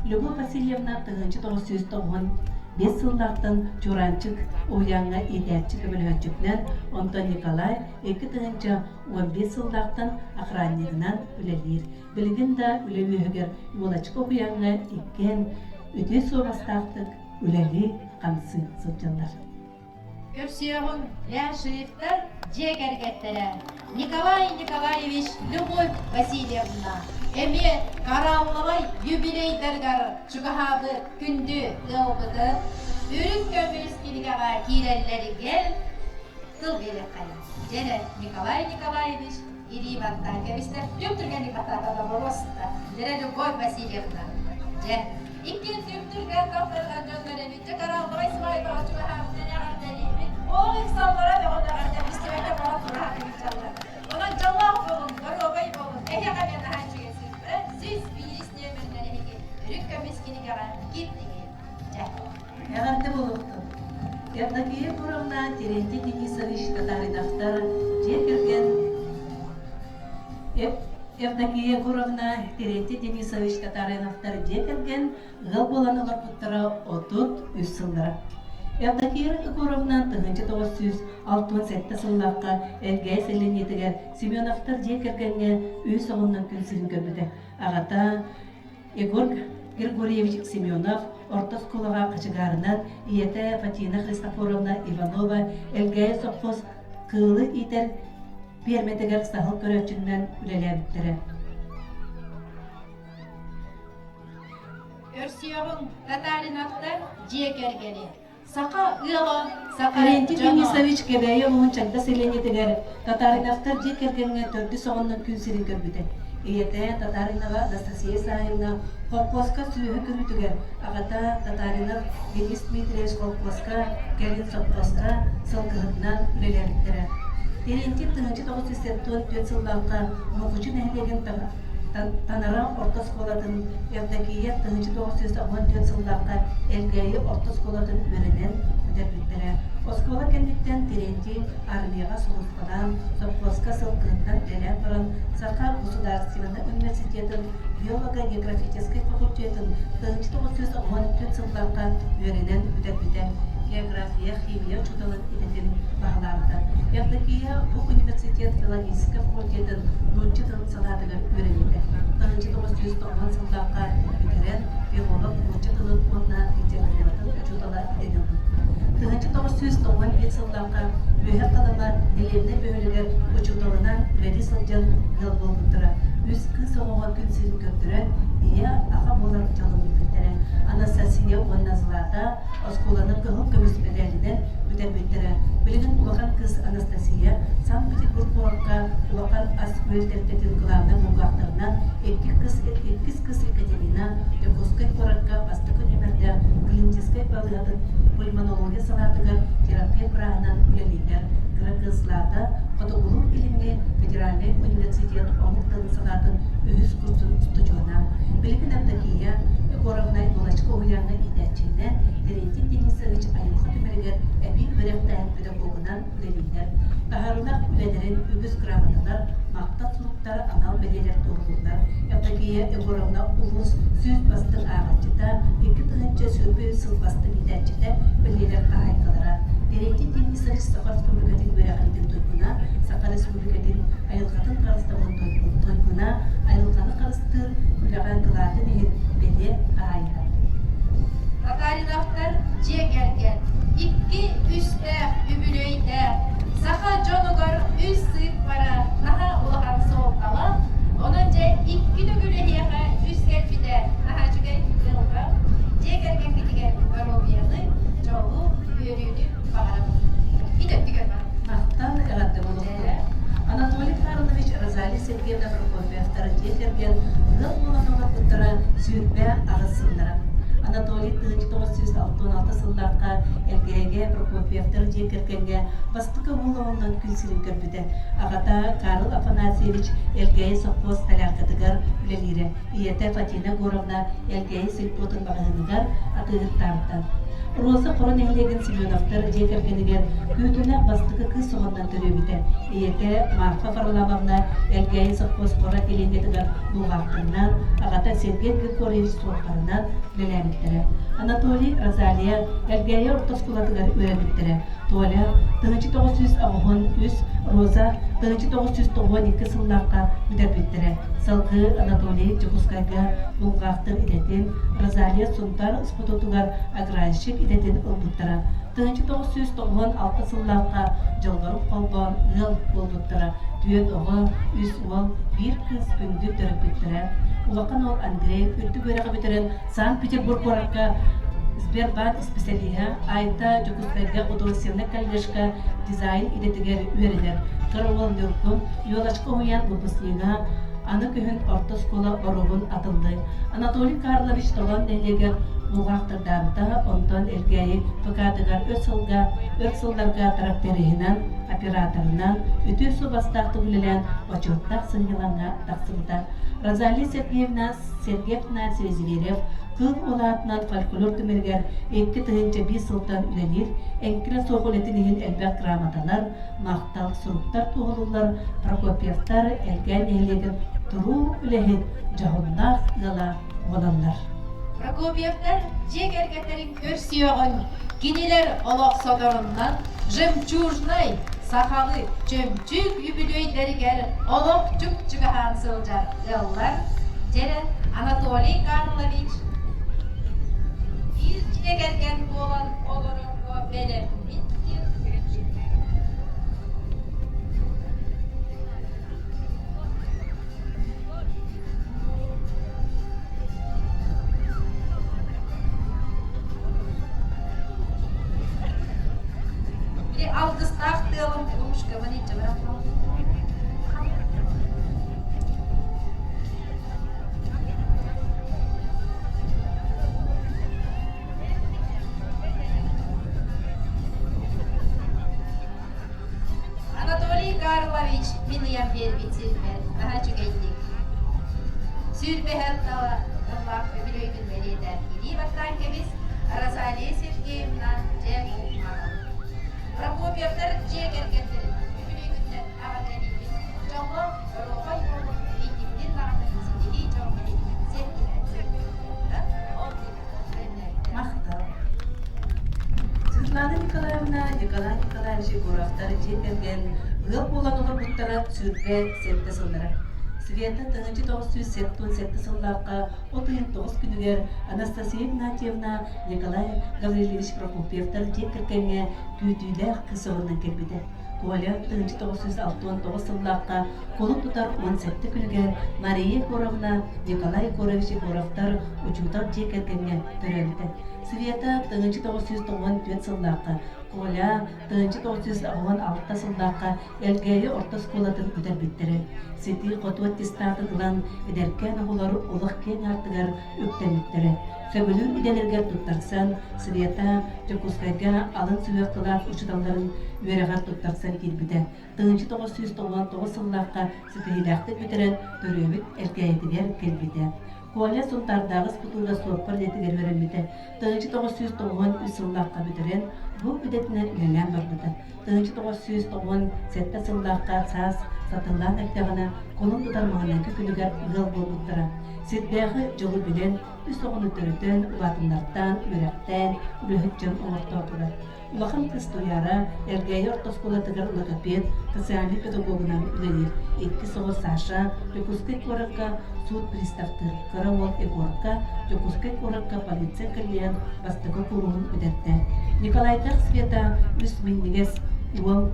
Любовь Васильевна 1995 сыллаахтан Чураанчык уһуйааҥҥа иитээччи көмөлөһөөччүтүнэн, онтон Николай 2015 сыллаахтан охраннигынан үлэлиир. Билигин да үлэ үөһүгэр Уолачка уһуйааҥҥа иккиэн үтүө суобастаахтык үлэлии-хамсыы сылдьаллар. Көрсүөҕүҥ Ляшевтар дьиэ кэргэттэрэ Николай Николаевич Любовь Васильевна эмиэ коралловай юбилейдарыгар чугаһаабыт күндү ыалбытын үрүҥ көмүс кинигэҕэ киирэллэригэр тыл биэриэххэйиҥ. Дьэ Николай Николаевич илии баттаан кэбистэ. Түм түргэнник баттаата боруоста. Дьэ Любовь Васильевна. Дьэ, иккиэн түм түргэн тохтоллор дьоннор эбит. Дьэ, коралловай свадьбаҕа чугаһаабытын эҕэрдэлиибит. Ол ыксаллара бөҕө эҕэрдэ истибэккэ бара тураат ыгычаллар. Онон дьоллоох буолуҥ, доруобай буолуҥ. Эһиэхэ эмиэ наһаа үчүгэй сыыппара. 101 нүөмэринэн эһиги үрүҥ көмүс кинигэҕэ киирдиҥит. Дьэ. Эҕэрдэ буолуохтун! Евдокия Егоровна Терентий Денисович Татариновтар дьиэ кэргэн Евдокия Егоровна Терентий Денисович Татариновтар дьиэ кэргэн ыал буолан олорбуттара 33 сыллара. Евдокия Егоровна 1967 сыллаахха Элгээйи сэлиэнньэтигэр Семеновтар дьиэ кэргэҥҥэ үс оҕоннон күн сирин көрбүтэ. Аҕата Егор Григорьевич Семенов орто оскуолаҕа хачыгаарынан ийэтэ Фатина Христофоровна Иванова Элгээйи сопхуос кыылы иитэр пиэрмэтигэр саһыл көрөөччүнэн үлэлээбиттэрэ. Көрсүөҕүҥ Татариновтар дьиэ кэргэни Саха ыала, саха Леонтий дьоно. Денисович Кэбээйи улууһун Чагда сэлиэнньэтигэр Татариновтар дьиэ кэргэҥҥэ төрдүс оҕоннон күн сирин көрбүтэ. Ийэтэ Татаринова Анастасия Исаевна холкуоска сүөһү көрүүтүгэр, аҕата Татаринов Денис Дмитриевич холкуоска, кэлин сопхуоска сылгыһытынан үлэлээбиттэрэ. Терентий 1974 сыллаахха Мукучу нэһилиэгин Танара орто оскуолатын Евдокия 1914 сыллаахха Элгээйи орто оскуолатын үөрэнэн бүтэрбиттэрэ. Оскуола кэнниттэн Терентий армияҕа сулууспалаан, сопхуоска сылгыһытынан үлэлээн баран, Саха государственнай университетын биолого-географическай факультетын 1914 сыллаахха үөрэнэн бүтэрбитэ. География, химия учууталын идэтин баһылаабыта. Евдокия бу университет филологическай факультетын нуучча тылын салаатыгар үөрэммитэ. 1990 сыллаахха бүтэрэн, филолог нуучча тылын уонна литературатын учуутала идэни ылбыт. 1995 сыллаахха Үөһэ Халыма Дэриэбинэ бөһүөлэгэр учууталынан үлэлии сылдьан ыал буолбуттара. Үс кыыс оҕоҕо күн сирин көрдөрөн, ийэ, аҕа буолар дьолун билбиттэрэ. Анастасия уонна Злата оскуоланы кыһыл көмүс мэдээлинэн бүтэрбиттэрэ. Билигин улахан кыыс Анастасия Санкт-Петербург куоракка улахан ас-үөл тэрилтэтин главнай булгаахтарынан икки кыс иккис кыс Екатерина Дьокуускай куоракка бастакы нүөмэрдээх клиническэй балыыһатын пульмонология салаатыгар терапевт бырааһынан үлэлииллэр. Кыра кыыс Злата Хотугулуу-Илиҥҥи федеральнай университет омук тылын салаатын үһүс курсун устудьуона. Билигин Евдокия Егоровна Юлочка уһуйааҥҥа иитээччинэн Терентий Денисович айылҕа түмэлигэр эбии үөрэхтээһин педагогунан үлэлииллэр. Таһаарыылаах үлэлэрин үгүс грамоталар, махтал суруктар, анал бэлиэлэр туоһулууллар. Евдокия Егоровна улуус 100 бастыҥ ааҕааччыта, 2023 сыл бастыҥ иитээччитэ бэлиэлэр хаһаайкалара. Терентий Денисович Саха Республикатын үөрэҕириитин туйгуна, Саха Республикатын айылҕатын харыстабылын туйгуна, айылҕаны харыстыыр үлэҕэ кылаатын иһин бэлиэ хаһаайына. Татариновтар дьиэ кэргэн икки үстээх үбүлүөйдээх саха дьонугар үс сыыппара наһаа улахан суолталаах. Онон дьэ икки төгүл эһиэхэ үс кэлбитэ наһаа үчүгэй ыалга дьиэ кэргэҥҥитигэр доруобуйаны, дьолу, үөрүүнү баҕарабын. Ит өттүгэр бар. Махтал эҕэрдэ буолуохтун. Анатолий Карлович Розалия Сергеевна Прокопьевтар дьиэ кэргэн ыал буолан олорбуттара 28 сыллара. Анатолий 1966 сыллаахха Элгээйигэ Прокопьевтар дьиэ кэргэҥҥэ бастакы уол оҕоннон күн сирин көрбүтэ. Аҕата Карл Афанасьевич Элгээйи сопхуос столяркатыгар үлэлиирэ. Ийэтэ Фатина Егоровна Элгээйи сельпотун маҕаһыыныгар атыыһыттаабыта. Роза Хоро нэһилиэгин Семеновтар дьиэ кэргэнигэр күүтүнэх бастакы кыыс оҕоннон төрүөбүтэ. Ийэтэ Марфа Варламовна Элгээйи сопхуос Хоро отделениетыгар бухгалтерынан, аҕата Сергей Григорьевич суоппарынан үлэлээбиттэрэ. Анатолий, Розалия Элгээйи орто оскуолатыгар үөрэммиттэрэ. Толя 1983, Роза 1992 сыллаахха бүтэрбиттэрэ. Салгыы Анатолий Дьокуускайга булгаахтыр идэтин, Розалия Сунтаар спотутугар аграрщик идэтин ылбыттара. 1996 сыллаахха дьоллорун холбоон ыал буолбуттара. Түөрт оҕо, үс уол, биир кыыс күндү төрөппүттэрэ. Улахан уол Андрей үрдүк үөрэҕи бүтэрэн Санкт-Петербург куоракка Сбербанк исписэлииһэ Айта Дьокуускайга художественнай колледжка дизайн идэтигэр үөрэнэр. Кыра уол Ньургун Елочка уһуйаан выпускнига аны күһүн орто оскуола боруогун атыллыы. Анатолий Карлович Толон нэһилиэгэр бухгалтырдаабыта, онтон Элгээйи ФК-тыгар өр сылга өр сылларга тракториһынан, операторынан үтүө суобастаахтык үлэлээн отчуоттаах сынньалаҥҥа тахсыбыта. Розалия Сергеевна Сергеевна Зверев Кыыл улаатынан фольклор түмэлигэр 2005 сылтан үлэлиир, эҥкилэ суох үлэтин иһин элбэх грамоталар, махтал суруктар туоһулууллар Прокопьевтар Элгээн нэһилиэгин туруу үлэһит, дьоһуннаах ыала буолаллар. Прокопьевтар дьиэ кэргэттэрин көрсүөҕүҥ, кинилэр олох соторуннан жемчужнай сахалыы чөмчүүк үбүлүөйдэригэр олох чуп-чугаһаан сылдьар ыаллар дьэрэ Анатолий Карлович биир дьиэ кэргэн буолан олорорго бэлэммит диэн Били алгыстаах тыалым ручкабын илдьэ баран Анатолий Карлович мин ыйан биэрбит сирбэр наһаа үчүгэйдик сүүрбэһэн тыллаах үбүлүөйгүн бэлиэтээн илии баттаан кэбис Розалия Сергеевна дьэ бу маҕан Прокопьевтар дьиэ кэргэттэрин үбүлүөйгүттэн эҕэрдэлиибит дьоҥҥо доруобай буолун инникитин даҕаны ситиһии дьон сэргиһэн ол Махтал. Светлана Николаевна, Николай Николаевич Егоровтар дьиэ кэргэн ыал буолан олорбуттара 27 сыллара. Света 1977 сыллаахха от ыйын 9 күнүгэр Анастасия Игнатьевна Николай Гаврильевич Прокопьевтар дьиэ кэргэҥҥэ күүтүүлээх кыыс оҕонон кэлбитэ. Коля 1969 сыллаахха кулун тутар 17 күнүгэр Мария Егоровна Николай Егорович Егоровтар учуутал дьиэ кэргэҥҥэ төрөөбүтэ. Света 1994 сыллаахха, Коля 1996 сыллаахха Элгээйи орто оскуолатын бүтэрбиттэрэ. Ситии-хотуу аттестатын ылан, эдэркээн оҕолор олох киэҥ аартыгар үктэммиттэрэ. Сөбүлүүр идэлэригэр туттарсан, Света Дьокуускайга алын сүһүөх кылаас учууталларын үөрэҕэр туттарсан киирбитэ. 1999 сыллаахха ситиһиилээхтик бүтэрэн, төрүөбүт Элгээйитигэр кэлбитэ. Коля Сунтаардааҕы СПТУ-га суоппар идэтигэр үөрэммитэ. 1993 сыллаахха бүтэрэн, бу идэтинэн үлэлээн барбыта. 1997 сыллаахха саас Сатыллаан эрдэҕинэ, кулун тутар маҥнайгы күнүгэр ыал буолбуттара. Сирдээҕи дьолу билэн, үс оҕону төрөтөн, улаатыннартаан, үөрэхтээн, үлэһит дьон оҥортоотулар. Улахан кыыс Туйаара Элгээйи орто оскуолатыгар логопед, социальнай педагогунан үлэлиир. Иккис оҕо Саша Дьокуускай куоракка суут приставтыыр. Кыра уол Егорка Дьокуускай куоракка полиция кэллиэн бастакы кууруһун бүтэрдэ. Николайдаах Света үс минньигэс уол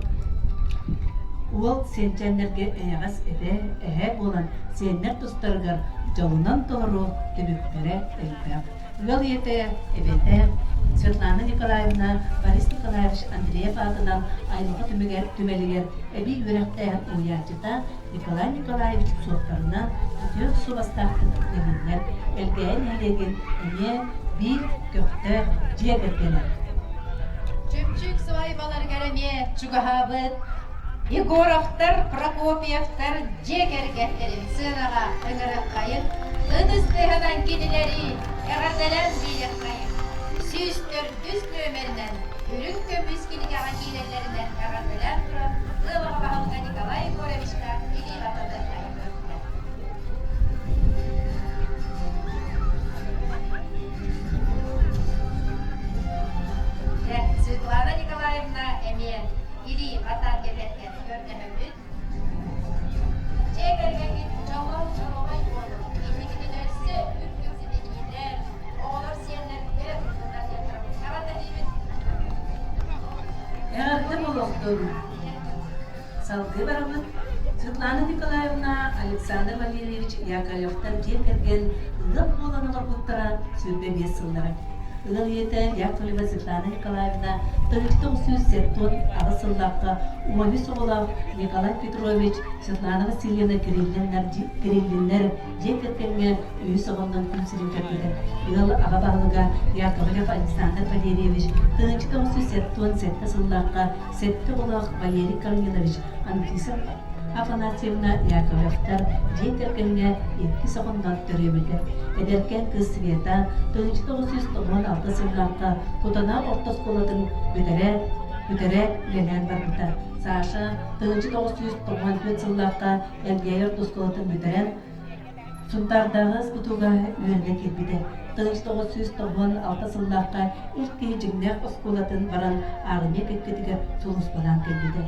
уол сиэнчээннэргэ эйэҕэс эбэ, эһээ буолан сиэннэр тустарыгар дьолунан толору түбүктэрэ элбэх. Ыал ийэтэ, эбэтэ Светлана Николаевна Борис Николаевич Андреев аатынан айылҕа түмүгэр түмэлигэр эбии үөрэхтээһин уһуйааччыта Николай Николаевич суоппарынан үтүө суобастаахтык үлэлииллэр. Элгээйи нэһилиэгин эмиэ биир көхтөөх дьиэ кэргэнэ. Чөмчүүк свадьбаларыгар эмиэ чугаһаабыт Егоровтар, Прокопьевтар дьиэ кэргэттэрин сыанаҕа ыҥырыаххайын, ытыс тыаһынан кинилэри эҕэрдэлээн биэриэххэйин, 104 нүөмэринэн үрүҥ көмүс кинигэҕэ киирэллэринэн эҕэрдэлээн туран ыал аҕа баһылыга Николай Егоровичка илии баттатыаххайын көрдө. Светлана Николаевна эмиэ илии батаан кэлэргэн көрдөһөбүт. Дьиэ кэргэҥҥит дьоллоох дьоруой буолун, инникитин өссө үрдүк ситиһиилэр, оҕолор сиэннэргэ ыллынар диэн эҕэрдэлиибит. Эҕэрдэ буолуохтун! Салгыы барабыт. Светлана Николаевна, Александр Валерьевич Яковлевтар дьиэ кэргэн ыал буолан олорбуттара 25 сыллара. Ыал ийэтэ Яковлева Светлана Николаевна 1978 сыллаахха 13 оҕолоох Николай Петрович, Светлана Васильевна Кириллиннэр дьиэ кэргэҥҥэ үһүс оҕоннон күн сирин көрбүтэ. Ыал аҕа баһылыга Яковлев Александр Валерьевич 1977 сыллаахха сэттэ оҕолоох Валерий Корнилович Анфиса Афанасьевна Яковлевтар дьиэ кэргэҥҥэ иккис оҕоннор төрүөбүтэ. Эдэркээн кыыс Света 1996 сыллаахха Кутана орто оскуолатын бүтэрэ бүтэрэ үлэлээн барбыта. Саша 1994 сыллаахха Элгээйи орто оскуолатын бүтэрэн Сунтаардааҕы СПТУ-га үөрэнэ киирбитэ. 1996 сыллаахха эр киһи дьиҥнээх оскуолатын баран аармыйа кэккэтигэр сулууспалаан кэлбитэ.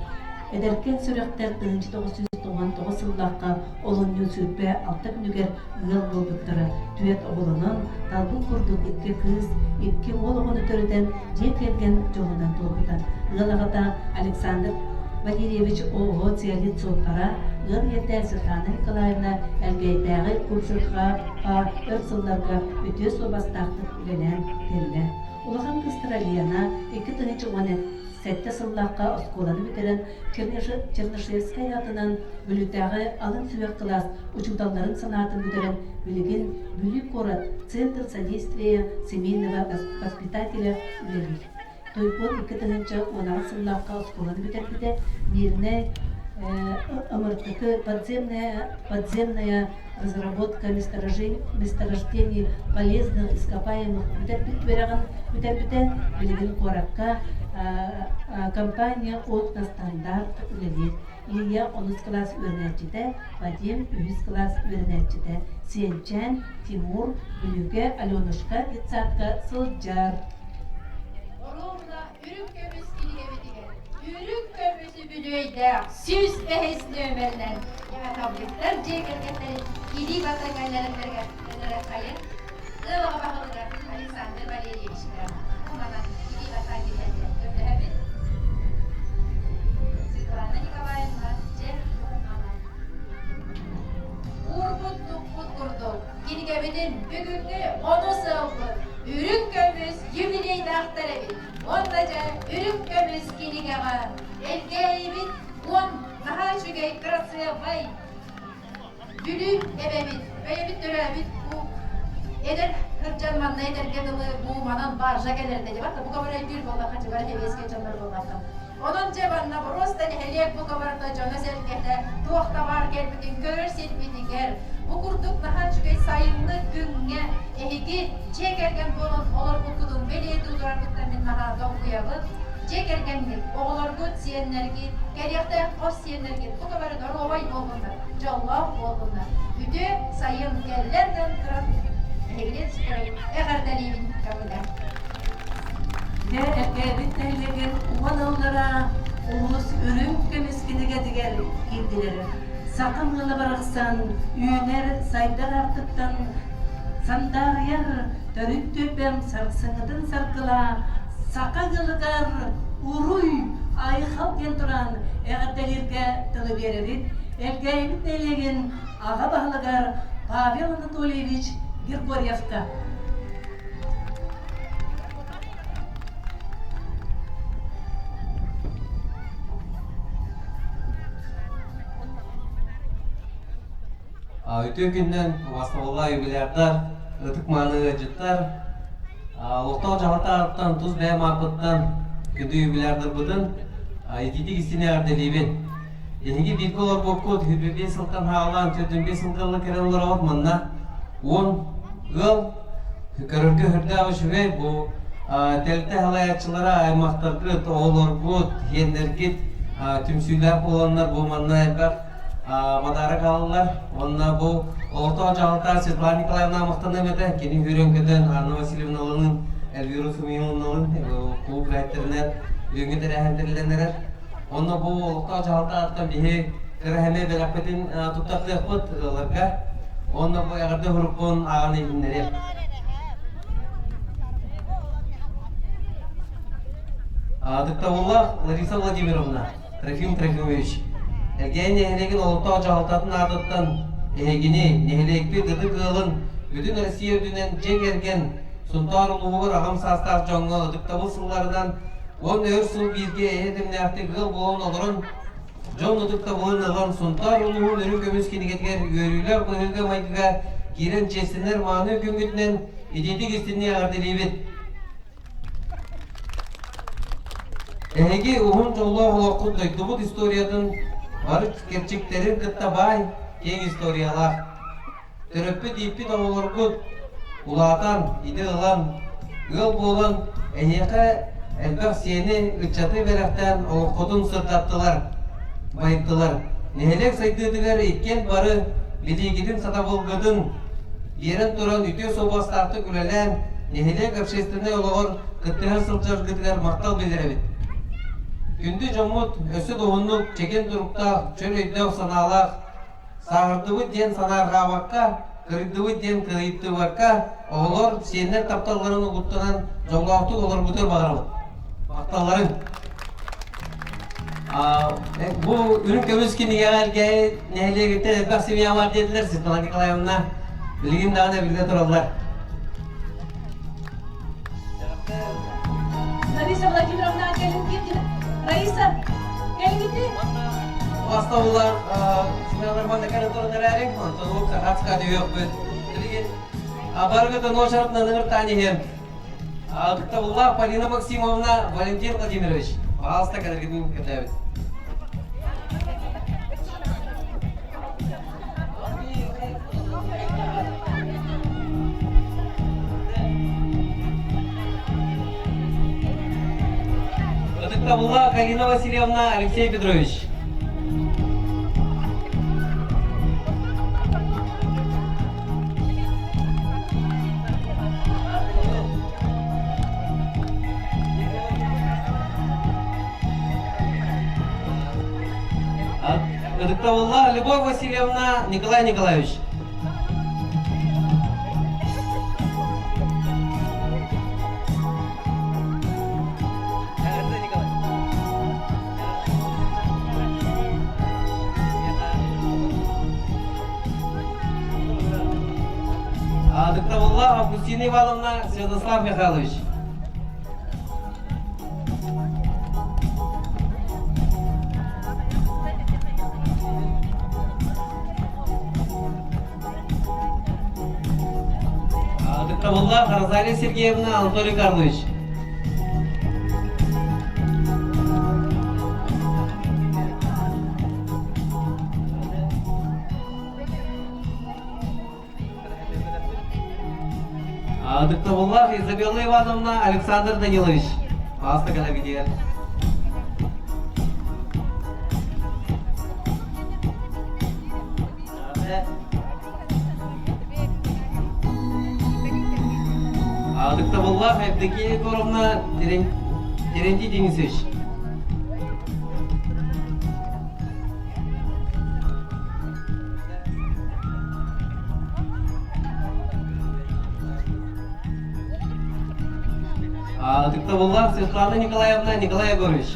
Эдэркээн сүрэхтэр 1999 сыллаахха олунньу 26 күнүгэр ыал буолбуттара. Түөрт оҕолонон, талбыт курдук икки кыыс, икки уол оҕону төрөтөн дьиэ кэргэн дьолунан туолбута. Ыал аҕата Александр Валерьевич ООО «Циолит» суоппара, ыал ийэтэ Светлана Николаевна Элгээйдээҕи Куршевха өр сылларга үтүө суобастаахтык үлэлээн кэллэ. Улахан кыыстара Лена 2017 сыллаахха оскуоланы бүтэрэн Чернышевскай аатынан Бүлүүтээҕи алын сүһүөх кылаас учууталларын санаатын бүтэрэн билигин Бүлүү куорат Центр содействия семейного воспитателя үлэлиир. Тойбуот 2018 сыллаахха оскуоланы бүтэрбитэ. Мирнэй МРТК подземная разработка месторождений полезных ископаемых бүтэрбит үөрэҕин бүтэрбитэ. Билигин куоракка компания окна стандарт үлэлиир. Илья онус кылаас үөрэнээччитэ, Вадим үһүс кылаас үөрэнээччитэ, Сиэнчээн, Тимур Бүлүүгэ Аленушка детсадка сылдьар. Оруобуна үрүҥ көмүс кинигэбитигэр үрүҥ көмүс үбүлүөйдээх 105 нүөмэринэн Яковлевтар дьиэ кэргэттэрин илии батарыҥалларыгар хайын ыал аҕа баһылыгар Александр Валерьевичка бу манан илии батаан киһиэхэ көрдөһөбүт. Светлана Николаевна дьэ манан уурбут-туппут курдук кинигэбитин бүгүҥҥү онус ылбыт үрүҥ көмүс юбилейдаахтар эбит. Уонна дьэ үрүҥ көмүс кинигэҕэ Элгээйибит уон наһаа үчүгэй кырасыабай Бүлүү эбэбит, бэйэбит төрөөбүт бу эдэр сылдьан манна эдэргэ дылы бу манан баржа кэлэрдэ дьэ бу кабар өйдүүр буоллахха дьыбар сэбиэскэй дьоннор буоллахха. Онон дьэ манна просто нэһилиэк бу кабарда дьоно-сэргэтэ туох табаар кэлбитин көрөр сирбитигэр бу курдук наһаа үчүгэй сайыҥҥы күҥҥэ эһиги дьиэ кэргэн буолан олорбуккутун бэлиэтии тураргыттан мин наһаа долгуйабын. Дьиэ кэргэҥҥит, оҕолоргут, сиэннэргит, кэлиэхтээх хос сиэннэргит бука бары доруобай буоллуннар, дьоллоох буоллуннар. Үтүө сайын кэллэр да туран эһигини сүтэрэн эҕэрдэлиибин көҥүлэ. Дьэ, эргээбит нэһилиэгин уон ыллара улуус үрүҥ көмүс кинигэтигэр киирдилэр. Саха ыала барахсан үүнэр сайдар аартыктан сандаарыйар төрүт түөлбэм сарсыҥҥытын саргыла саха ыалыгар уруй айхал диэн туран эҕэрдэлииргэ тылы биэрэбит Элгээйибит нэһилиэгин аҕа баһылыгар Павел Анатольевич Григорьевка. Үтүө күнүнэн убастабыллаах юбилярдар, ытык-мааны ыалдьыттар, олохтоох дьаһалта тус бэйэм ааппыттан күндү юбилярдарбытын итиитик истиҥ эҕэрдэлиибин. Эһиги бииргэ олорбуккут 25 сылтан хаалаан 45 сылга кэлэн олороҕут манна 10 ыал көрөргө сүрдээх үчүгэй бу тэрилтэ салайааччылара аймахтаргыт, оҕолоргут, сиэннэргит түмсүүлээх буоланнар бу манна элбэх подарок аҕаллар. Уонна бу олохтоох дьаһалта Светлана Николаевна махтаныам этэ. Кини үөрэн-көтөн Анна Васильевналыын, Эльвира Суминовналыын клуб үлэһиттэринэн бүгүҥҥү тэрээһин тэриллэн эрэр. Онно бу олохтоох дьаһалта ааттан биһи кыра эмэ бэлэхпитин туттартыахпыт ыалларга. Онно бу эҕэрдэ сурукпун ааҕан иһиннэриэм. Ытыктабыллаах Лариса Владимировна, Трофим Трофимович, Элгээн нэһилиэгин олохтоох дьаһалтатын аатыттан эһигини, нэһилиэкпит ытык ыалын бүтүн Россия үрдүнэн дьиэ кэргэн Сунтаар улууһугар аҕам саастаах дьоҥҥо ытыктабыл сылларынан уонна өр сыл бииргэ эйэ дэмнээхтик ыал буолан олорон дьон ытыктабылын ылан Сунтаар улууһун үрүҥ көмүс кинигэтигэр үөрүүлээх быһыыга-майгыга киирэн чиэстэнэр мааны күҥҥүтүнэн итиитик истиҥник эҕэрдэлиибит! Эһиги уһун дьоллоох олоххут дойдубут историятын бары кэрчиктэрин кытта баай, киэҥ историялаах. Төрөппүт ииппит оҕолоргут улаатан, идэ ылан, ыал буолан эһиэхэ элбэх сиэни, ыччаты бэлэхтээн олоххутун сырдаттылар, байыттылар. Нэһилиэк сайдыытыгар иккиэн бары билиигитин, сатабылгытын биэрэн туран үтүө суобастаахтык үлэлээн, нэһилиэк общественнай олоҕор кыттыһа сылдьаргытыгар махтал биллэрэбит. Күндү дьоммут өссө да уһуннук, чэгиэн туруктаах, чөл өйдөөх-санаалаах Сааһырдыбыт диэн санаарҕаабакка, кырыйдыбыт диэн кыһыйдыбакка, оҕолор, сиэннэр тапталларын угуттанан дьоллоохтук олорбутугар баҕарабыт. Махталларыҥ! Бу үрүҥ көмүс кинигэҕэ Элгээйи нэһилиэгиттэн элбэх семья бар диэтилэр Светлана Николаевна. Билигин даҕаны биллэ тураллар. Лариса Владимировна кэлин киирдин. Раиса, кэлгити. Бастабылар Смелар манна кэлэн туран эрээриҥ, онтон ол Сахатска түһүөхпүт. Билигин барыгытын уочаратынан ыҥыртаан иһиэм. Ытыктабыллаах Полина Максимовна, Валентин Владимирович, пожалуйста, кэлэргитин кэтэбит. Ытыктабыллаах Галина Васильевна, Алексей Петрович. Ытыктабыллаах Любовь Васильевна, Николай Николаевич. Ытыктабыллаах Августина Ивановна, Святослав Михайлович. Ытыктабыллаах Розалия Сергеевна, Анатолий Карлович. Ытыктабыллаах Изабелла Ивановна, Александр Данилович. Паста кэлэбитигэр. Ытыктабыллаах Евдокия Егоровна Терентий Денисович. Ытыктабыллаах Светлана Николаевна Николай Егорович.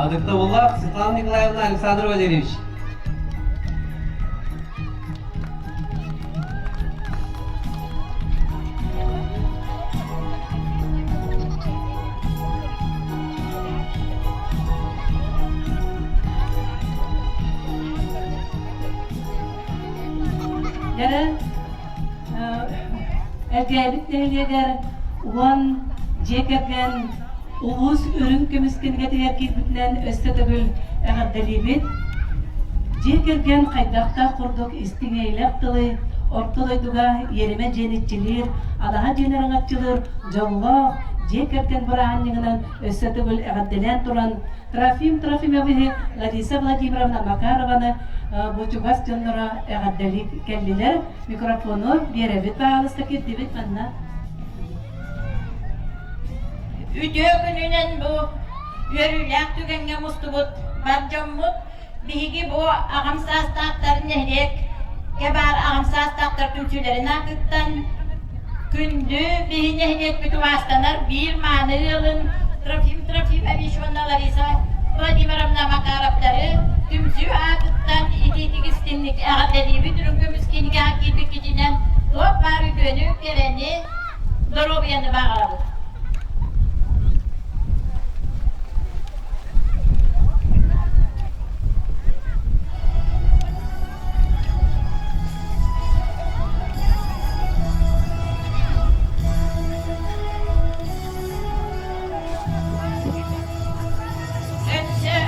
Ытыктабыллаах Светлана Николаевна Александр Валерьевич. Дьэ, Элгээбит нэһилиэгэр уон дьиэ кэргэн улуус үрүҥ көмүс кинигэтигэр киирбитинэн өссө төгүл эҕэрдэлиибит. Дьиэ кэргэн хайдахтаах курдук истиҥ эйэлээх тылы орто дойдуга иэримэ дьиэн иччилиир, алаһа дьиэн араҥаччылыыр дьоллоох дьиэ кэргэн бырааһынньыгынан өссө төгүл эҕэрдэлээн туран Трофим Трофимовиһы, Лариса Владимировна Макарованы бу чугас дьонноро эҕэрдэлии кэллилэр. Микрофону биэрэбит, баҕалыста кирдибит манна. Үтүө күнүнэн бу үөрүүлээх түгэҥҥэ мустубут бар дьоммут биһиги бу аҕам саастаахтар нэһилиэккэ баар аҕам саастаахтар түмсүүлэрин аатыттан күндү биһи нэһилиэкпит убаастанар биир мааны ыалын Трофим Трофимович уонна Лариса Владимировна Макаровтары түмсүү аатыттан итиитик истинник эҕэрдэлиибит үрүҥ көмүс кинигэҕэ киирбиккитинэн туох баар үтүөнү, кэрэни, доруобуйаны баҕарабыт. Өссө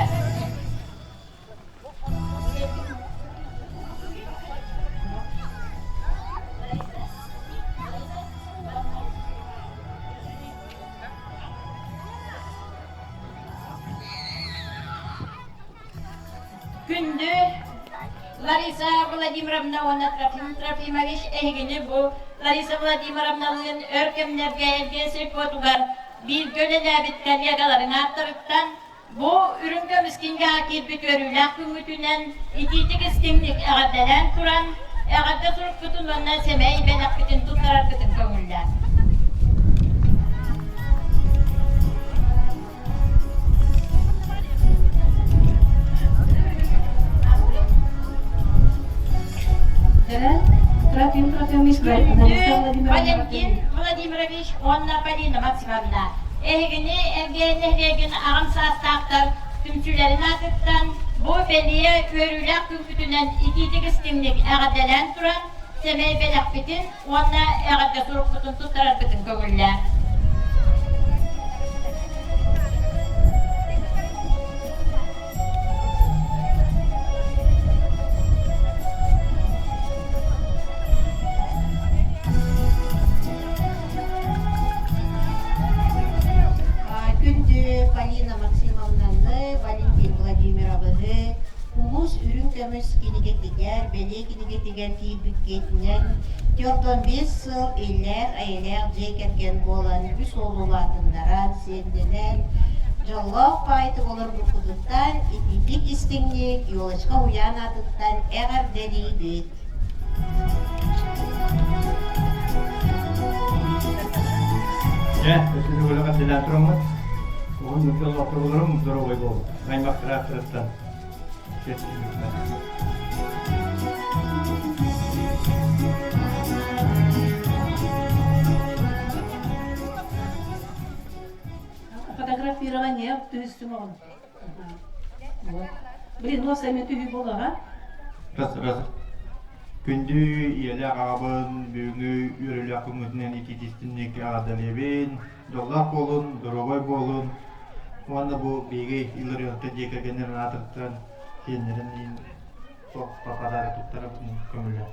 Күндү Лариса Владимировна уонна Трофим Трофимович эһигини бу Лариса Владимировналыын өр кэмнэргэ Элбиэн сельпотугар бииргэ үлэлээбит коллегаларын ааттарыттан Бу үрүҥ көмүс кинигэҕэ киирбит үөрүүлээх күҥҥүтүнэн итиитик-истиҥник эҕэрдэлээн туран, эҕэрдэ сурукпутун уонна сэмэй бэлэхпитин туттараргытын көҥүллээн. Валентин Владимирович уонна Полина Максимовна Эһигини Элгээн нэһилиэгин аҕам саастаахтар түмсүүлэрин аатыттан бу бэлиэ үөрүүлээх күҥҥүтүнэн итиитик-истиҥник эҕэрдэлээн туран, сэмэй бэлэхпитин уонна эҕэрдэ сурукпутун туттарарбытын көҥүллээн. Күндү Полина Максимовнаны, Валентин Владимировыһы улуус үрүҥ көмүс кинигэтигэр, бэлиэ кинигэтигэр киирбиккитинэн 45 сыл иллээх-эйэлээх дьиэ кэргэн буолан үс уол улаатыннаран, сиэннэнэн, дьоллоох баайтык олорбуккутуттан итиитик истиҥник Елочка уһуйаан аатыттан эҕэрдэлиибит! Дьэ, өссө үлэҕэ дэлээн тураммыт, уһун нуучча олохторуларым здоровай буолбут. Аймахтарааттарыттан Фотографирование түһүссүҥ оҕон. Блин, нос эми түһүү буолаҕа. Раз, раз. Күндү ийэлээх аҕабын бүгүҥҥү үөрүүлээх күҥҥүтүнэн итиитистинник эҕэрдэлиэбин. Дьоллоох буолун, доруобай буолун. Уонна бу биһиги Илларионтан дьиэ кэргэннэрин аатыттан сиэннэрин иин подарок туттарабын көҥүлэ.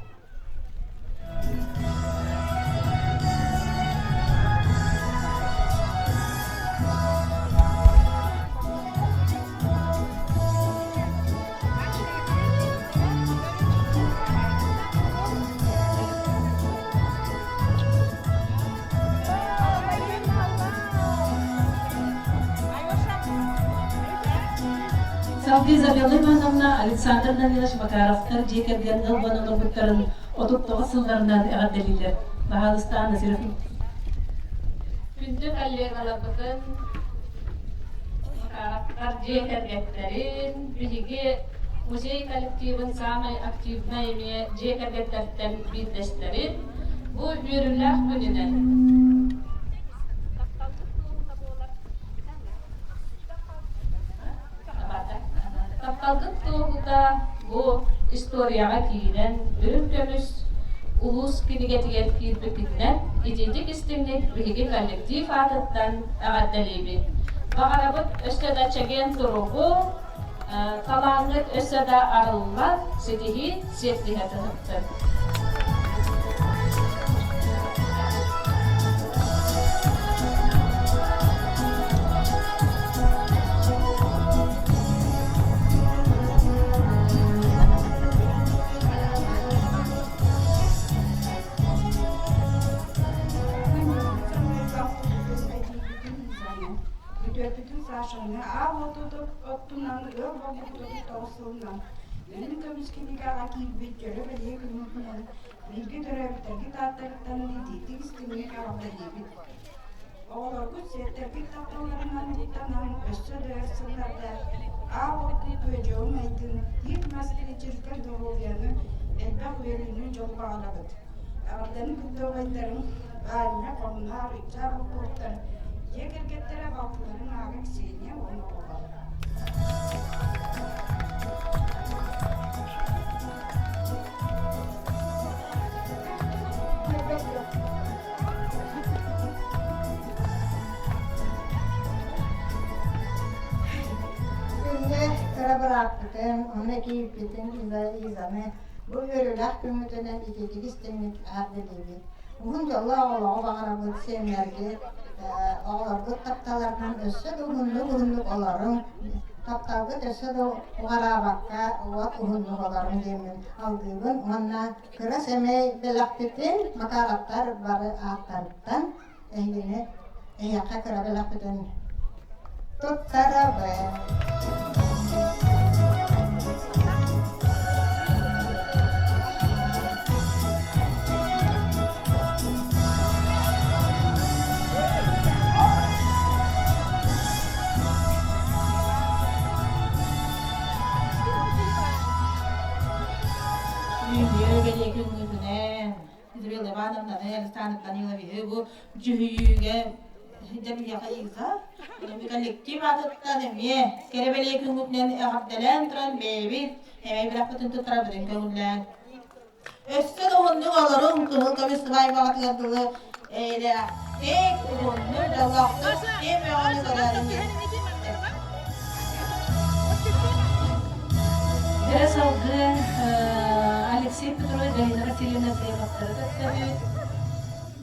Салгыы Изабелла Ивановна Александр Данилович Макаровтар дьиэ кэргэн ыал буолан олорбуттарын 39 сылларынан эҕэрдэлииллэр. Баһаалыста Анна Серафимовна. Күндү коллегаларбытын, Макаровтар дьиэ кэргэттэрин, биһиги музей коллективын саамай активнай эмиэ дьиэ кэргэттэртэн биирдэстэрин бу үөрүүлээх күнүнэн Тапталгыт туоһута бу историяҕа киирэн, үрүҥ көмүс улуус кинигэтигэр киирбиккитинэн итиитик истиҥник биһиги коллектив аатыттан эҕэрдэлиибит. Баҕарабыт өссө да чэгиэн туругу, талааҥҥыт өссө да арыллан, ситиһии сиэттиһэ сыһыттын. Бүтүөрбүтүн Сашаны аал оттунан ыал буолбуппут 39 сылынан Үрүҥ көмүс кинигэҕэ киирбит дьөрү бэлиэ күнүнэн бииргэ төрөөбүттэргит ааттарыттан итиитик истиҥник эҕэрдэлиибит. Оҕолоргут сиэттэргит тапталларынан угуттанан өссө да өр сылларга аал уоппут күөдьүөҕүҥ айдын, тиит мас килэчиркэй доруобуйаны, элбэх үөрүүнү, дьолу баҕарабыт. Эҕэрдэни кытта убайдарым Ганя, Хомунаар, Ыччаа Боппуоттар дьиэ кэргэттэрэ балтыларын аага Ксения уонна оҕолоро. Күҥҥэ кыра бырааппытын, уонна кийииппитин Изаны бу үөрүүлээх күммүтүнэн итиитик истиҥник эҕэрдэлиибит. Уһун дьоллоох олоҕу баҕарабыт сиэннэргит, оҕолоргут тапталарынан өссө да уһуннук-уһуннук олоруҥ, тапталгыт өссө да уҕараабакка уот уһуннук олоруҥ диэммин алгыыбын уонна кыра сэмэй бэлэхпитин Макаровтар бары ааттарыттан эһигини эһиэхэ кыра бэлэхпитин туттарабын. Үһүө бэлиэ күҥҥүтүнэн Изабелла Ивановнаны, Александр Даниловиһы бу дьүһүйүүгэ дьэмиэхэ Иза коллектив аатыттан эмиэ кэрэ бэлиэ күҥҥүтүнэн эҕэрдэлээн туран бэйэбит эмэй бэлэхпитин туттарабытын көҥүллээн өссө да уһуннук олоруҥ кыһыл көмүс сыбаайбаҕытыгар дылы эйэлээхтик уһуннук дьоллоохтук киэҥ бөҕөнү көрөөрүҥ Дьэ салгыы Алексей Петрович Галина Васильевна Ефремовтары көрсөбүт.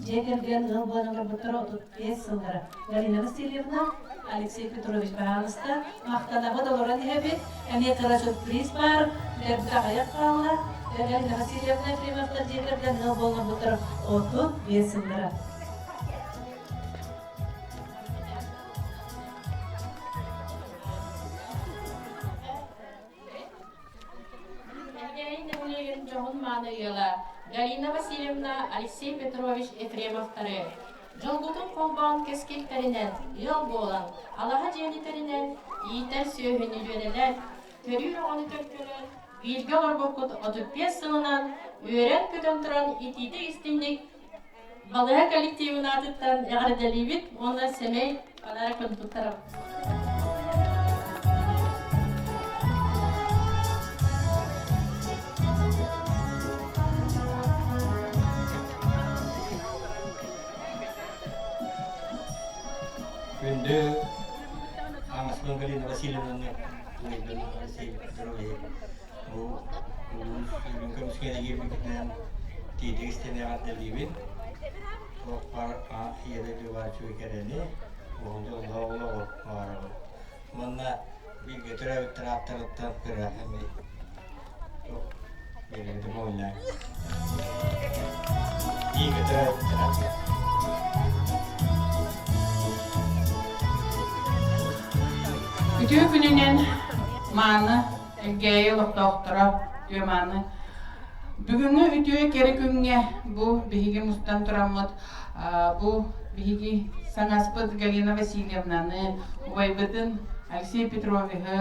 Дьиэ кэргэн ыал буолан олорбуттара 35 сыллара. Галина Васильевна, Алексей Петрович баһаалыста, махтанабыт олорон иһэбит. Эмиэ кыра сюрприз баар, билэрбит аҕыйах хаалла. Галина Васильевна Ефремовтар дьиэ кэргэн ыал буолан олорбуттара 35 сыллара. Элгээйи нэһилиэгин дьоһун-мааны ыала Галина Васильевна Алексей Петрович Ефремовтары дьолгутун холбоон кэскилтэринэн ыал буолан, алаһа дьиэни тэринэн, иитэр сүөһүнү үөрэнэн, төрүүр оҕону төлкөлөөн, бииргэ олорбуккут 35 сылынан үөрэн-көтөн туран итиитик-истиҥник Балыыһа коллективын аатыттан эҕэрдэлиибит уонна сэмэй подарок туттарабыт. Күндү Ааҥыспын Галина Васильевнаны Алексей Петрович бу улуус үрүҥ көмүскэлэ киирбитинэн тиитик истэн эҕэрдэлиибин. Туохпар ийэ дойдуга үчүгэй кэрэни, уһун дьоллоох олоҕу баҕарабын. Уонна бииргэ төрөөбүттэр ааттарыттан кыра эмиэ биэрбитим оонньоон. Бииргэ төрөөбүттэр ааттар. Үтүө күнүнэн. Мааны Элгээйи олохтоохторо Түөмааны Бүгүҥҥү үтүө кэрэ күҥҥэ бу биһиги мустан тураммыт бу биһиги саҥаспыт Галина Васильевнаны, убайбытын Алексей Петровиһы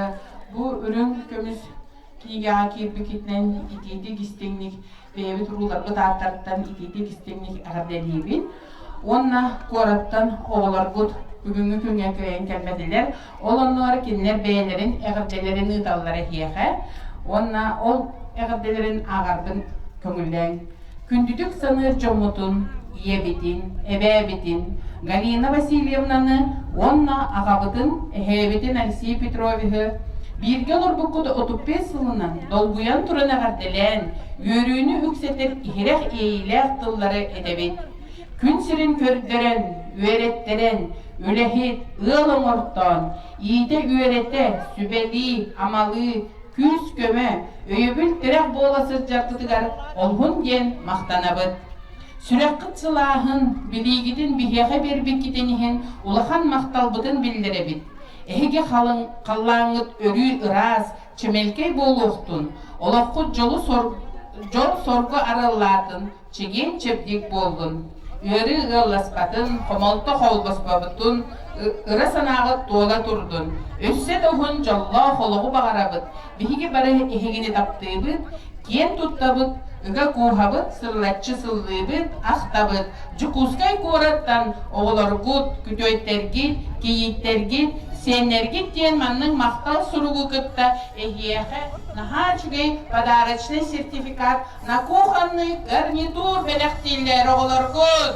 бу үрүҥ көмүс кинигэҕэ киирбиккитинэн итиитик истиҥник бэйэбит урууларбыт ааттарыттан итиитик истиҥник эҕэрдэлиибин уонна куораттан оҕолорбут бүгүҥҥү күҥҥэ кыайан кэлбэтилэр. Ол оннугар кинилэр бэйэлэрин эҕэрдэлэрин ыыталлар эһиэхэ уонна ол эҕэрдэлэрин ааҕарбын көҥүллээҥ. Күндүтүк саныыр дьоммутун, ийэбитин, эбээбитин Галина Васильевнаны уонна аҕабытын, эһээбитин Алексей Петровиһы бииргэ олорбуккут 35 сылынан долгуйан туран эҕэрдэлээн, үөрүүнү үксэтэр иһирэх иэйиилээх тыллары этэбит. Күн сирин көрдөрөн, үөрэттэрэн, үлэһит, ыал оҥортоон, иитэ-үөрэтэ, сүбэлии, амалыы, күүс-көмө, өйөбүл-тирэх буола сылдьаргытыгар олуһун диэн махтанабыт. Сүрэххит сылааһын, билиигитин биһиэхэ биэрбиккитин иһин улахан махталбытын биллэрэбит. Эһиги халыҥ халлааҥҥыт өрүү ыраас, чэмэлкэй буолуохтун, олоххут дьол-соргу арыллаатын, чэгиэн-чэбдик буоллун, ыарыы ыалласпатын, хомолто холбоспобутун, ыра санааҕыт туола турдун. Өссө да уһун дьоллоох олоҕу баҕарабыт. Биһиги бары эһигини таптыыбыт, киэн туттабыт, ыга кууһабыт, сыллаччы сыллыыбыт, ахтабыт. Дьокуускай куораттан оҕолоргут, күтүөттэргит, кийииттэргит, сиэннэргит диэн маннык махтал суругу кытта эһиэхэ наһаа үчүгэй подарочный сертификат На кухонный гарнитур бэлэхтииллэр оҕолоргут!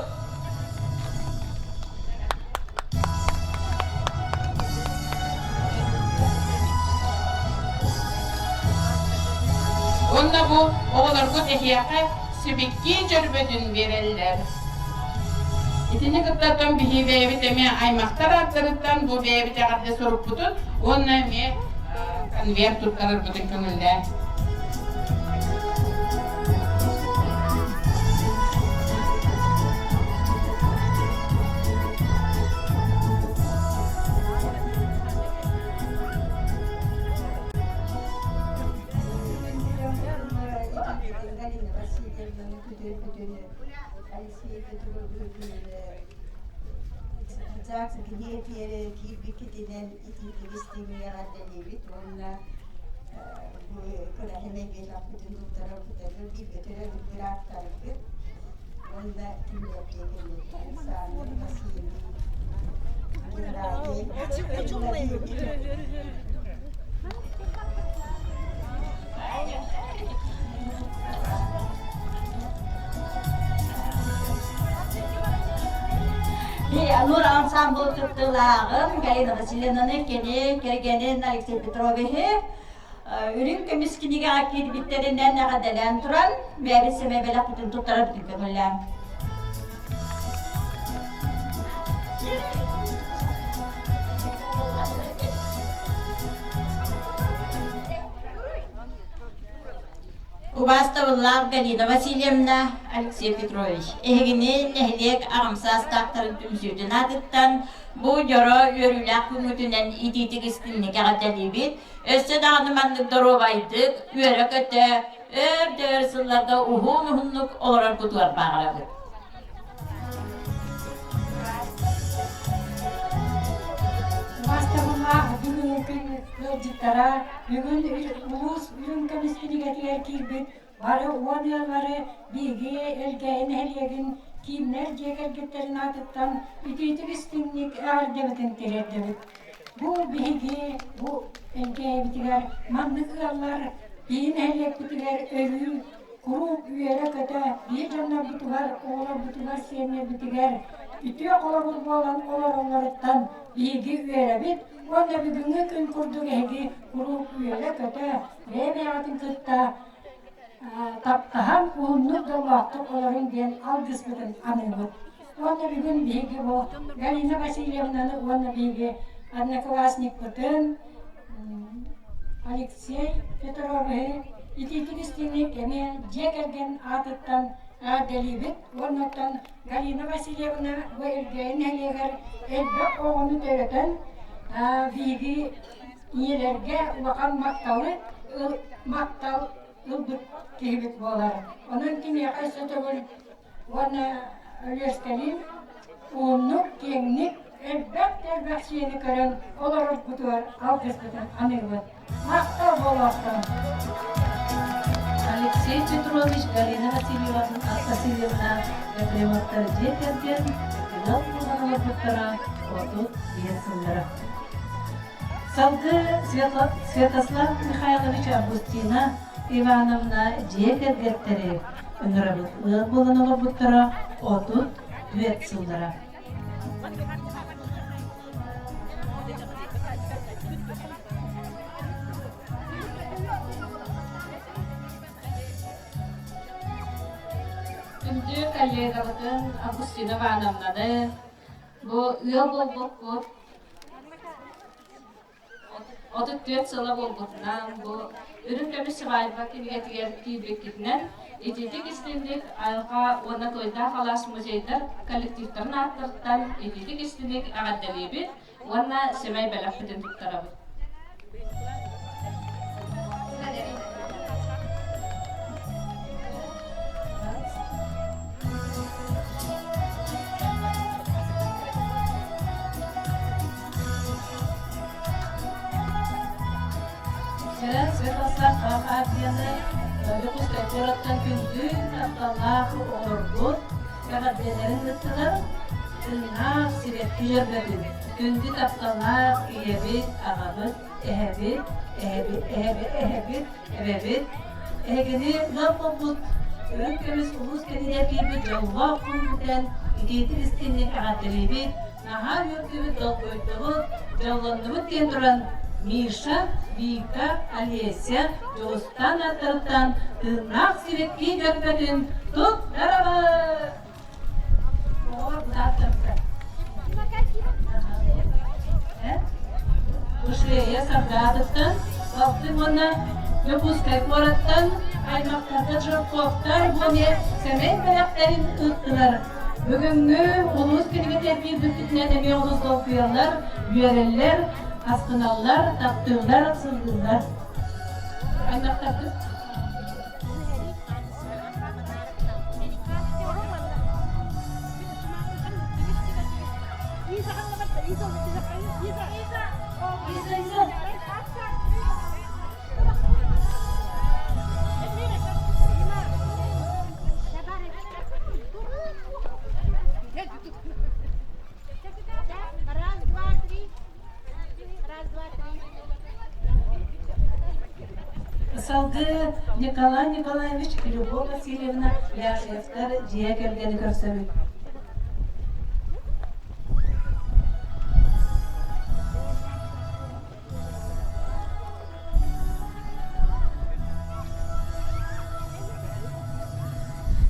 Уонна бу оҕолоргут эһиэхэ сибикки дьөрбөтүн биэрэллэр. Итини кытта оттон биһи бэйэбит эмиэ аймахтар ааттарыттан бу бэйэбит эҕэрдэ сурукпутун уонна эмиэ конверт туттарарбытын көҥүллээ. Галина Васильевнаны күтүр-күтүр Алексей Петрович ЗАГС киирбиккитинэн итиитик-истиҥник эҕэрдэлиибит уонна бу кыраһымай биэтэхпитин туттарарбытыгар бииргэ төрөөбүт бырааттаргыт уонна кинилэргэ Александр Васильевич Геннадий Нур ансамбл кыттыылааҕын Галина Васильевнаны кини кэргэнин Алексей Петровиһы үрүҥ көмүс кинигэҕэ киирбиттэринэн эҕэрдэлээн туран бэйэбит сэмэй бэлэхпитин туттарарбытын көҥүллээн. Убаастабыллаах Галина Васильевна, Алексей Петрович, эһигини нэһилиэк аҕам саастаахтарын түмсүүтүн аатыттан бу дьоро үөрүүлээх күҥҥүтүнэн итиитик истиҥник эҕэрдэлиибит. Өссө даҕаны маннык доруобайдык, үөрэ-көтө, өр да өр сылларга уһун-уһуннук олороргутугар баҕарабыт. Убаастабыллаах бүгүҥҥү күн ыалдьыттара, бүгүн улуус үрүҥ көмүс кинигэтигэр киирбит бары уон ыаллары биһиги Элгээйи нэһилиэгин кииннэр дьиэ кэргэттэрин аатыттан итиитик истиҥник эҕэрдэбитин тириэрдэбит. Бу биһиги бу Элгээйибитигэр маннык ыаллар биһи нэһилиэкпитигэр өрүү куруук үөрэ-көтө биир дьоннорбутугар, оҕолорбутугар, сиэннэрбитигэр үтүө холобур буолан олороллоруттан биһиги үөрэбит уонна бүгүҥҥү күн курдук эһиги куруук үөрэ-көтө бэйэ-бэйэҕитин кытта таптаһан уһуннук дьоллоохтук олоруҥ диэн алгыспытын аныыбыт. Уонна бүгүн биһиги бу Галина Васильевнаны уонна биһиги одноклассникпытын Алексей Петровиһы итиитик истиҥник эмиэ дьиэ кэргэн аатыттан эҕэрдэлиибит уонна оттон Галина Васильевна бу Элгээйи нэһилиэгэр элбэх оҕону төрөтөн биһиги. Ийэлэргэ улахан махталы махтал ылбыт киһибит буолар. Онон киниэхэ өссө төгүл уонна Өлүөскэлиин уһуннук, киэҥник, элбэх да элбэх сиэни көрөн олорорбутугар алгыспытын аныыбыт. Махтал буолуохтун! Алексей Петрович, Галина Васильевна Ефремовтар дьиэ кэргэн ыал буолан олорбуттара 35 сыллара. Салгыы Святослав Михайлович Августина Ивановна дьиэ кэргэттэри ыҥырабыт ыал буолан олорбуттара 34 сыллара. Күндү коллегабытын Августина Ивановнаны бу ыал буолбуккут 34 сыла буолбутунан бу Үрүҥ көмүс сыбаайба кинигэтигэр киирбиккитинэн итиитик истинник айылҕа уонна Туойдаах алаас музейдар коллективтарын ааттарыттан итиитик истинник эҕэрдэлиибит уонна сэмэй бэлэхпитин туттарабыт. Кэлэн Святослав Афияны Дьокуускай куораттан күндү тапталлаах оҕолорбут эҕэрдэлэрин ыыттылар. Тыыннаах сибэкки дьөрбөтүн, күндү тапталлаах ийэбит, аҕабыт, эһэбит, эһэбит, эһэбит, эһэбит, эбэбит, эһигини ыал буолбут үрүҥ көмүс улуус кэннигэр киирбит дьоллоох күммүтүнэн итиитик истиҥник эҕэрдэлиибит, наһаа үөрдүбүт, долгуйдубут, дьоллоннубут диэн туран Миша, Вика, Олеся, Дьулустаан ааттарыттан тыыннаах сибэкки дьөрбөтүн туттарабыт! Ушея Сардаатыттан, Балтын уонна Дьокуускай куораттан аймахтарга Жирковтар уонна сэмэй бэлэхтэрин ыыттылар. Бүгүҥҥү улуус кинигэтэ киирбиппитинэн эмиэ олус долгуйаллар, үөрэллэр, астыналлар, таптыыллар, сыллыыллар. Аймахтаргыт Раз, два, три. Раз, два, три. Салгыы Николай Николаевич, Любовь Васильевна Ляшевтар дьиэ кэргэни көрсөбүт.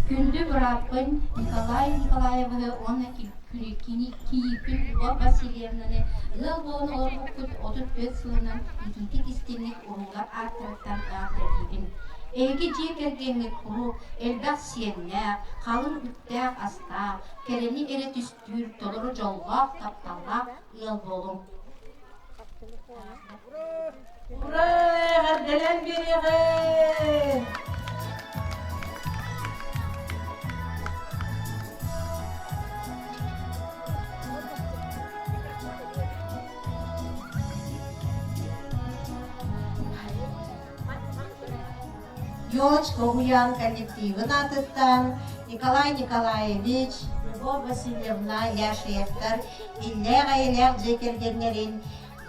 Күндү бырааппын Николай Николаевиһы уонна кийииппин Любовь Васильевнаны ыал буолан олорбуппут 34 сылынан итиитик истиҥник уруулар ааттарыттан эҕэрдэлиибин. Эһиги дьиэ кэргэҥҥит куруук элбэх сиэннээх, халыҥ үптээх-астаах, кэрэни эрэ түстүүр толору дьоллоох, тапталлаах ыал буолуҥ. Ура! Эҕэрдэлээн биэриэҕиҥ! Елочка уһуйаан коллективын аатыттан Николай Николаевич, Любовь Васильевна Яшиевтар иллээх-эйэлээх дьиэ кэргэннэрин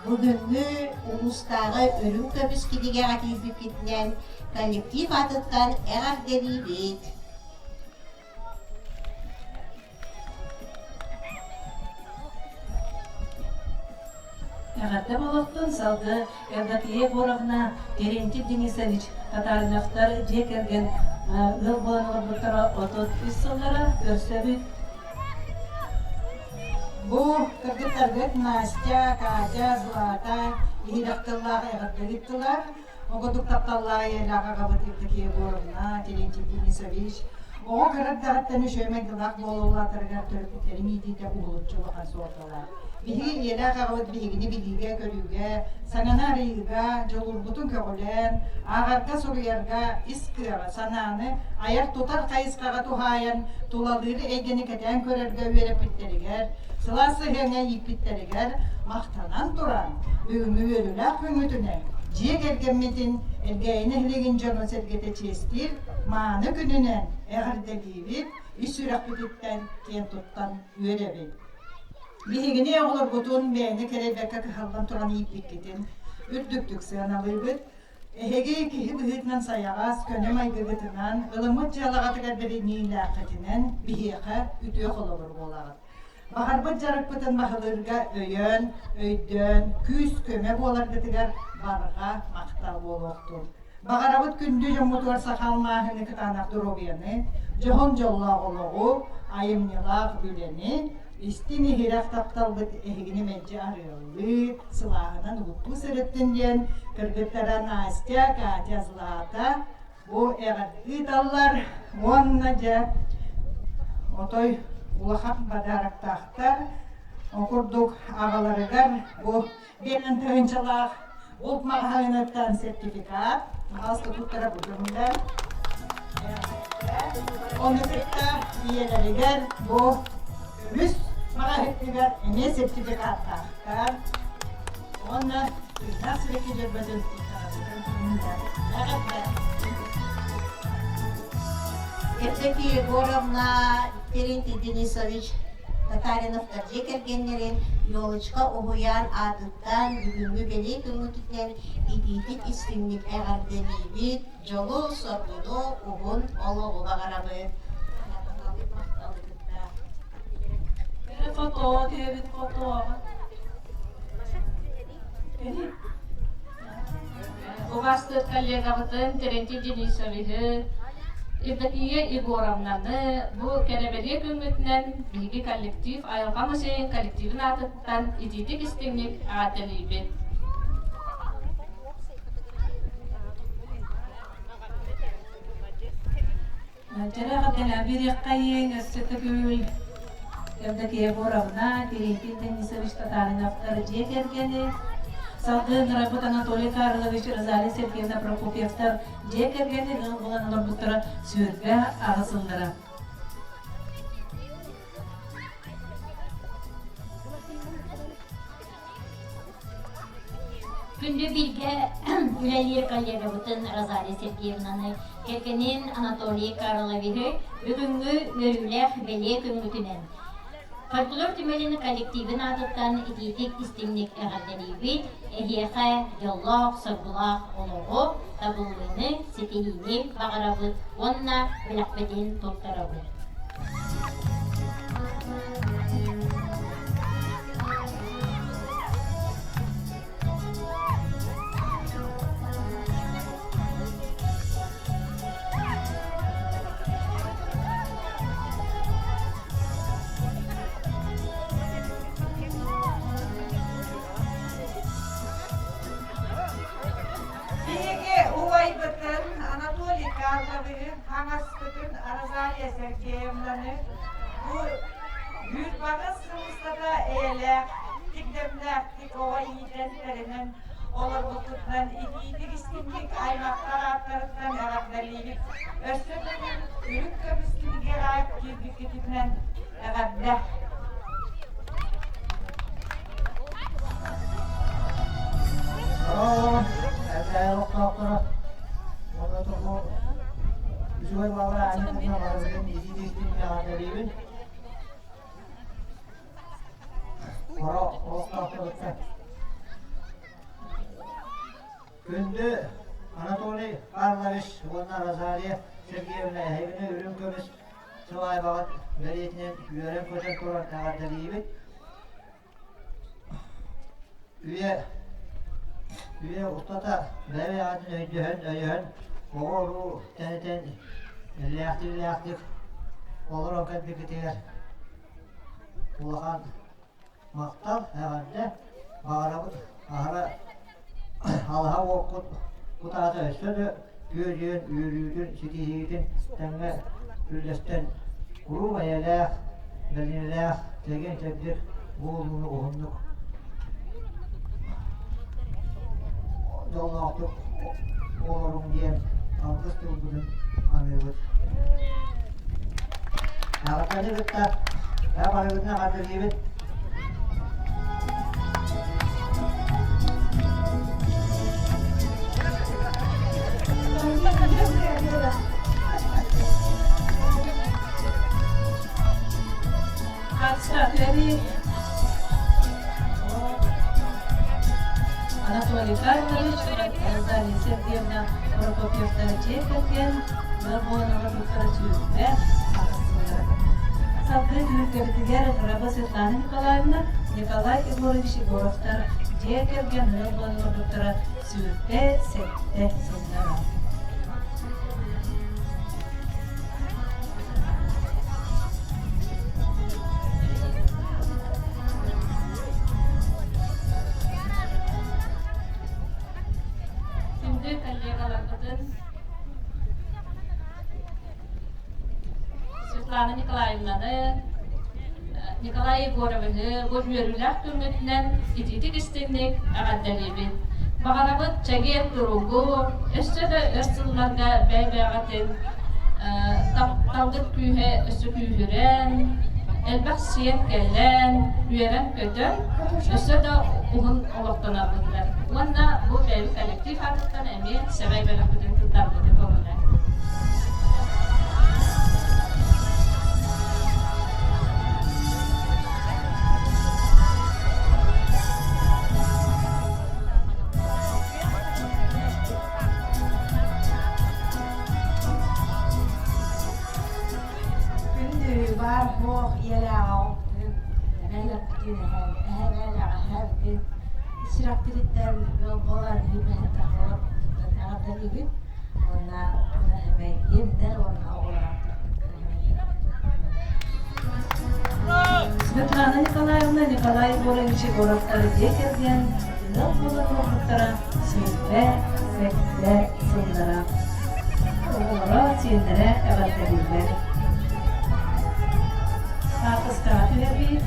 бүгүҥҥү улуустааҕы үрүҥ көмүс кинигэҕэ киирбиккитинэн коллектив аатыттан эҕэрдэлиибит! Эҕэрдэ буолуохтун салгыы Евдокия Егоровна, Терентий Денисович Татариновтар дьиэ кэргэн ыал буолан олорбуттара 33 сыллара көрсөбүт. Бу кыргыттаргыт Настя, Катя, Злата иһирэх тыллаах эҕэрдэлик тылар. Оҕотук тапталлаах ийэлээх аҕабыт Евдокия Егоровна, Терентий Денисович оҕо кыра эрдэҕиттэн үчүгэй майгылаах буола улаатарыгар төрөппүттэрин иитиитэ уһулуччу улахан суолталаах. Биһиги ийэлээх аҕабыт биһигини билиигэ-көрүүгэ, саҥаны арыйыыга, дьулуурбутун көҕүлээн, ааҕарга-суруйарга ис кыаҕы, санааны айар-тутар хайысхаҕа туһаайан, тулалыыр эйгэни кэтээн көрөргө үөрэппиттэригэр, сылаас сыһыаҥҥа ииппиттэригэр махтанан туран, бүгүҥҥү үөрүүлээх күҥҥүтүнэн дьиэ кэргэммитин Элгээйи нэһилиэгин дьоно-сэргэтэ чиэстиир мааны күнүнэн эҕэрдэлиибит, ис сүрэхпититтэн киэн туттан үөрэбит. Биһигини оҕолоргутун бэйэни кэрэйбэккэ кыһаллан туран ииппиккитин үрдүктүк сыаналыыбыт. Эһиги киһи быһыытынан сайаҕас, көнө майгыгытынан, ылыммыт дьыалаҕытыгар бэриниилээххитинэн биһиэхэ үтүө холобур буолаҕыт. Баҕарбыт дьарыкпытын баһылыырга өйөөн, өйдөөн, күүс-көмө буоларгытыгар барҕа махтал буолуохтун. Баҕарабыт күндү дьоммутугар саха алмааһыны кытаанах доруобуйаны, дьоһун дьоллоох олоҕу, айымньылаах үлэни, истиҥ иһирэх тапталбыт эһигини мэлдьи арыаллыы, сылааһынан угуттуу сырыттын диэн кыргыттара Настя, Катя, Злата бу эҕэрдэ ыыталлар уонна дьэ отой улахан подароктаахтар. Ол курдук аҕаларыгар бу биэн тыһыынчалаах булт маҕаһыыныттан сертификат маҕаска туттара бу көҥүлэ. Ону кытта ийэлэригэр бу көмүс маҕаһыыныгар эмиэ сертификаттаахтар. Уонна тыыннаах сибэкки дьөрбөтүн туттарабытын эҕэрдэ. Евдокия Егоровна, Терентий Денисович Татариновтар дьиэ кэргэннэрин Елочка уһуйаан аатыттан бүгүҥҥү бэлиэ күҥҥүтүнэн итиитик истиҥник эҕэрдэлиибит, дьолу-соргуну, уһун олоҕу баҕарабыт. Фото түһэбит фото. Убастыыр коллегабытын Терентий Денисовиһы, Евдокия Егоровнаны бу кэрэбэлиэ күҥҥүтүнэн биһиги коллектив Айылҕа музейын коллективын аатыттан итиитик истиҥник эҕэрдэлиибит. Дьэрэ эҕэрдэлээн биэриэххэйиҥ, өссө төгүл Евдокия Егоровна, Терентий Денисович Татариновтар дьиэ кэргэни, салгыы ыҥырарбыт Анатолий Карлович, Розалия Сергеевна Прокопьевтар дьиэ кэргэни ыал буолан олорбуттара 28 сыллара. Күндү бииргэ үлэлиир коллегабытын Розалия Сергеевнаны, кэргэнин Анатолий Карловиһы бүгүҥҥү үөрүүлээх бэлиэ күҥҥүтүнэн Фольклор түмэлин коллективын аатыттан итиитик истиҥник эҕэрдэлиибит, эһиэхэ дьоллоох, соргулаах олоҕу, табыллыыны, ситиһиини баҕарабыт уонна бэлэхпитин туттарабыт. Биһиги убайбытын Анатолий Карловиһы, хаҥаспытын Розалия Сергеевнаны бу Бүүрбаҕыс сыл устата эйэлээх, тикдэмнээхтик оҕо иитэн тэринэн олорбуккутунан итиитик-истиҥник аймахтар ааттарыттан эҕэрдэлиибит. Өссө төгүл үрүҥ көмүс кинигэҕэ киирбиккитинэн эҕэрдэ! Олохтоохторо уонна тоҕо үчүгэй баҕалар аанньа барыбытын итии-истиҥ эҕэрдэлиибин. Хоро олохтоохторуттан Күндү Анатолий Карлович уонна Розалия Сергеевна эһигини үрүҥ көмүс сыбаайбаҕыт бэлиэтинэн үөрэн-көтөн туран эҕэрдэлиибит. Үйэ үйэ устата бэйэ-бэйэҕитин өйдөһөн, өйөһөн, оҕо-уруу тэнитэн иллээхтик-иллээхтик олорон кэлбиккитигэр улахан махтал, эҕэрдэ. Баҕарабыт аһара алаһа уоппут кутаата өссө да күөдьүйэн үөрүүтүн, ситиһиитин тэҥҥэ үллэстэн куруук эйэлээх, бэлиэлээх, чэгиэн-чэбдик буолууну уһуннук. дьоллоохтук олоруҥ диэн алгыс тылбытын аныыбыт. Эҕэрдэни кытта барыгытын эҕэрдэлиибит. Анатолий Карлович, Розалия Сергеевна Прокопьевтар дьиэ кэргэн ыал буолан олорбуттара сүүрбэ аҕыс Салгыы түһүлгэбитигэр Раба Светлана Николаевна, Николай Егорович Егоровтар дьиэ кэргэн ыал буолан олорбуттара 27 сыллара. Күндү коллегаларбытын Светлана Николаевнаны, Николай Егоровиһы бу үөрүүлээх күҥҥүтүнэн итиитик истиҥник эҕэрдэлиибит. Баҕарабыт чэгиэн туругу, өссө да өр сылларга бэйэ-бэйэҕитин тапталгыт күүһэ өссө күүһүрэн, элбэх сиэн кэлэн, үөрэн-көтөн, өссө да уһун олохтонорбутугар уонна бу бэйэбит коллектив аатыттан эмиэ сэмэй бөлөхпүтүн туттарбытын көҥүлэ. Күндү бар буох ийэлээҕин эбээлэрбитин эһээлээҕэһээбитин сүрэхпититтэн ыал буолан иһиппэтэхтэн эҕэрдэлиибит уонна эһэмэйгиндэр уонна Светлана Николаевна Николай Егорович Егоровтар дьиэ кэргэн ыал буолан олорбуттара 27 сыллара. Оҕолоро, сиэннэрэ эҕэрдэлииллэр. Хаартыскаҕа түһэбит.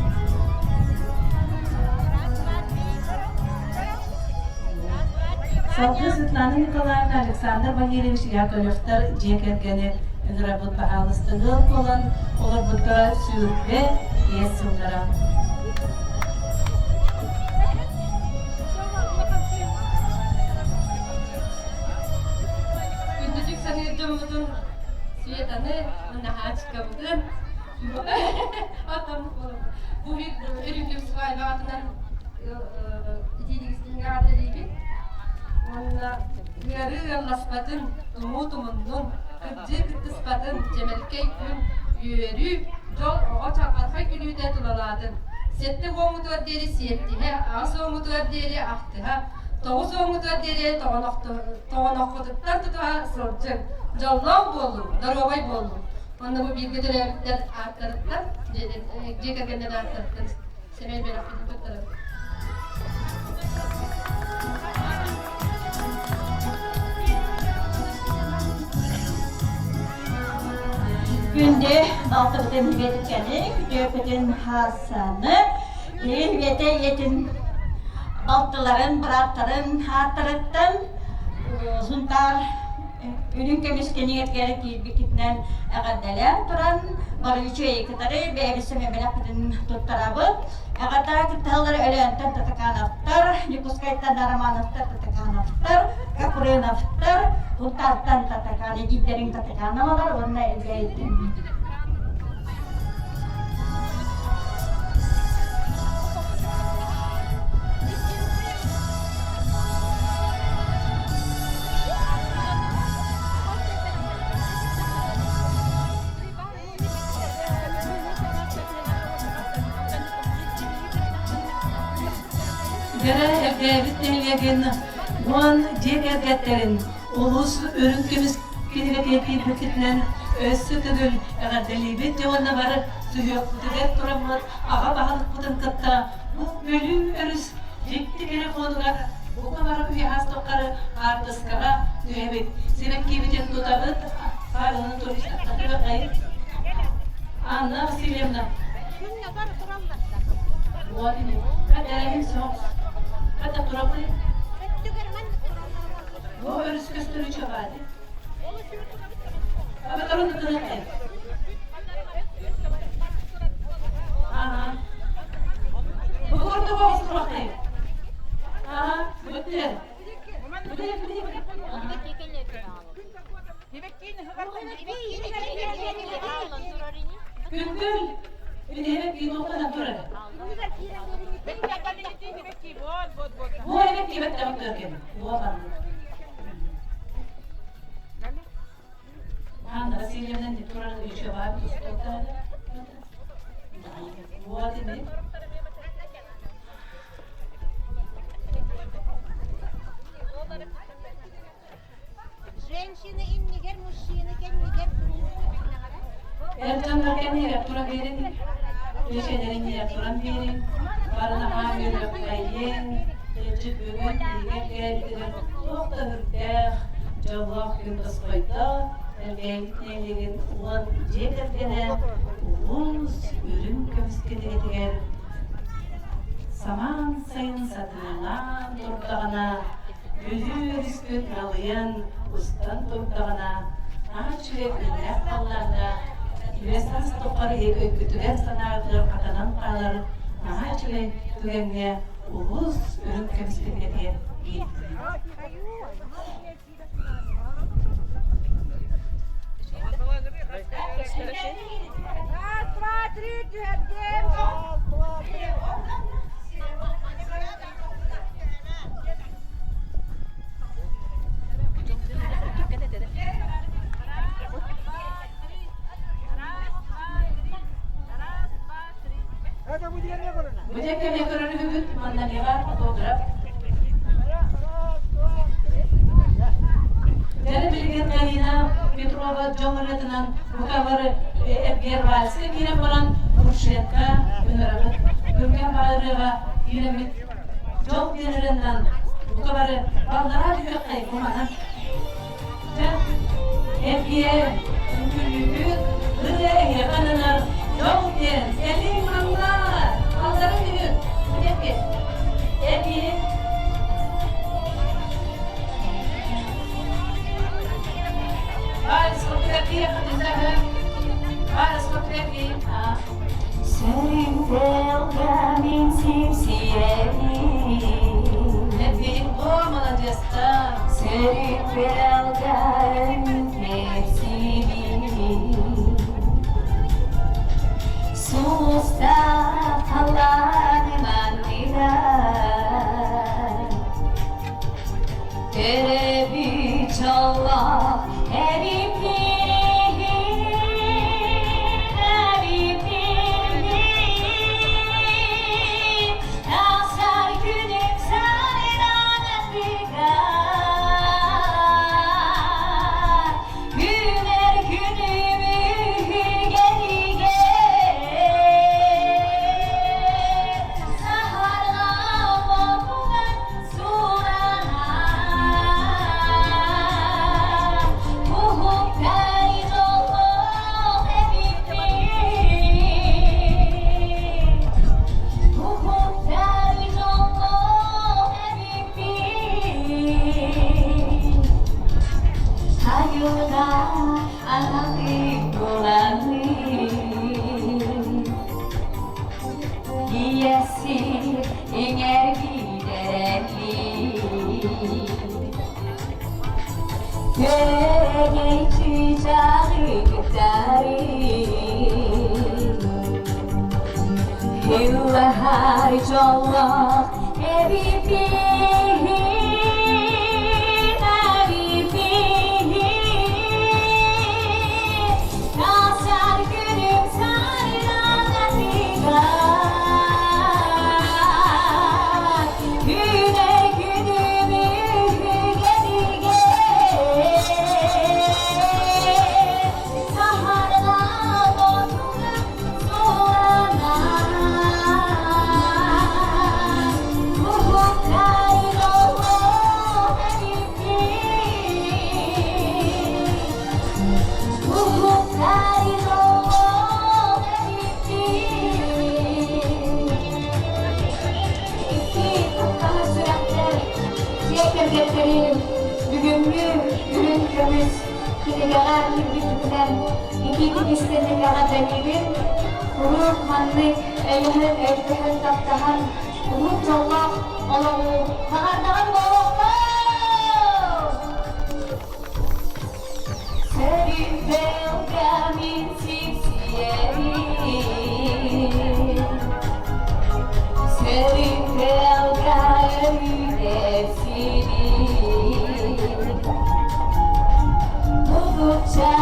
Салгыы Светлана Николаевна Александр Валерьевич Яковлевтар дьиэ кэргэни ыҥырабыт баһаалыста ыал буолан олорбуттара 25 сыллара. Күндүтүк саныыр дьоммутун Светаны уонна Хаачыкабытын бу үрүҥ свадьбаҕытынан итиитигистиҥҥэ эҕэрдэлиибит уонна ыарыы ыалласпатын, тумуу тумуннун, кырдьыы кыттыспатын, чэмэлкэй күн, үөрүү, дьол оҕо чаҕылхай күлүүтэ тулалаатын. Сэттэ уоҥҥутугар диэри сиэттиһэ, аҕыс уоҥҥутугар диэри ахтыһа, тоҕус уоҥҥутугар диэри тоҕоноххутуттан тутуһа сылдьыҥ. Дьоллоох буолуҥ, доруобай буолуҥ. Онно бу бииргэ төрөөбүттэр ааттарыттан, дьиэ кэргэннэр ааттарыттан сэмэй бэлэхпитин туттарабыт. Күндү балтыбытын Светканы, күтүөппүтүн Хасаны, Света ийэтин балтыларын, бырааттарын ааттарыттан Сунтаар үрүҥ көмүс кинигэтигэр киирбиккитинэн эҕэрдэлээн туран, бары үчүгэйи кытары бэйэбит сэмэбэлэхпитин туттарабыт. Эҕэрдэ кыттыһаллар Өлөөнтөн Татакановтар, Дьокуускайтан Романовтар, Татакановтар, Капрыновтар, Сунтаартан Татакан, эдьиийдэрин Татакановалар уонна Элгээйиттэн Дьэрэ Элгээбит нэһилиэгин уон дьиэ кэргэттэрин улуус үрүҥ көмүс кинигэтигэр киирбиккитинэн өссө төгүл эҕэрдэлиибит уонна бары сүһүөхпүтүгэр тураммыт аҕа баһылыкпытын кытта бу Бүлүү өрүс дьикти кэрэ фонугар бука бары үйэ-аас тухары хаартыскаҕа түһэбит. Сибэккибитин тутабыт. Павел Анатольевич Анна Васильевна. Бу өрүс көстөрү чабаады. Абатарын ытынык Ага. Бу курдук оҕустурахтай. Ага, бүттү. Бүттү, бүттү. Күндүл, Үнэһэ киноҕа турар. Бу эбит кибет төгүн. Анна Васильевна не турар еще бар тустуктар. Вот ини. Женщина иннигэр, мужчина кэннигэр Эр дьоннор кэннигэр тура биэрин, үлэчэлэрин туран биэрин, барынаһаа үөрүөхтэйин, илдьит бүгүн биһигэ кэлбитигэр туох да үрдээх, дьоллоох күн тосхойдо, Элгээйбит нэһилиэгин уон дьиэ кэргэнэ улуус үрүҥ көмүс кинигэтигэр самаан сайын сатыылаан турдаҕына, Бүлүү өрүспүт налыйан устан турдаҕына, аан үчүгэй күннээх халлааҥҥа үөс-ас тухары өйгүтүгэр-санааҕытыгар хатанан хаалар наһаа үчүгэй түгэҥҥэ улуус үрүҥ көмүс кинигэтигэр киирдилэр. Раз, два, три, түһэрдим. Бу дьэккэ көрөр үһүгүт, манна эмиэ фотограф. Дьэ билигин Галина Петрова дьон ырыатынан букабар эргервальска киирэн баран фуршетка ыҥырабыт. Күргэн баҕарыаҕа киирэммит дьол диэн бука бары баллараа түһүөххэй бу манан. Дьэ, эргиэ үҥкүүлүүбүт, ырыа эһиэхэ ананар дьол диэн кэлиҥ манна, алларын үһү, бүтэккит. Эргиэ Вальс фотография хатындаһы. Вальс фотография. Сөрүнтэлгэмин сипсиэни Эппиин о маладьыастар. Сөрүнтэлгэмин кэпсиибин Сулуста халлааным анныгар Төрөбүт дьоллоох эбиппин, эбиппин. Тахсар күнүм сарынан аттыгар, Үүнэр күнүм үһүгэнигэр. Саһарҕа уотугар Ийэси Күөрэгэй чыычааҕы кытары Ыллаһар дьоллоох эбиппин, эбиппин. Тахсар күнүм сарыланатыгар, Үүнэр күнүм үһүгэнигэр. Саһарҕа отугар сууланар, Уһуктар. кинигэҕэ киирбиккитинэн итиитик истинник эҕэрдэлиибин. Куруук маннык өйөһөн, өйдөһөн, таптаһан уһун дьоллоох олоҕу баҕардаҕын буолуохтун! Сөрү мин сипсиэрим, Сөрү өрүтэпсирим. Мутукча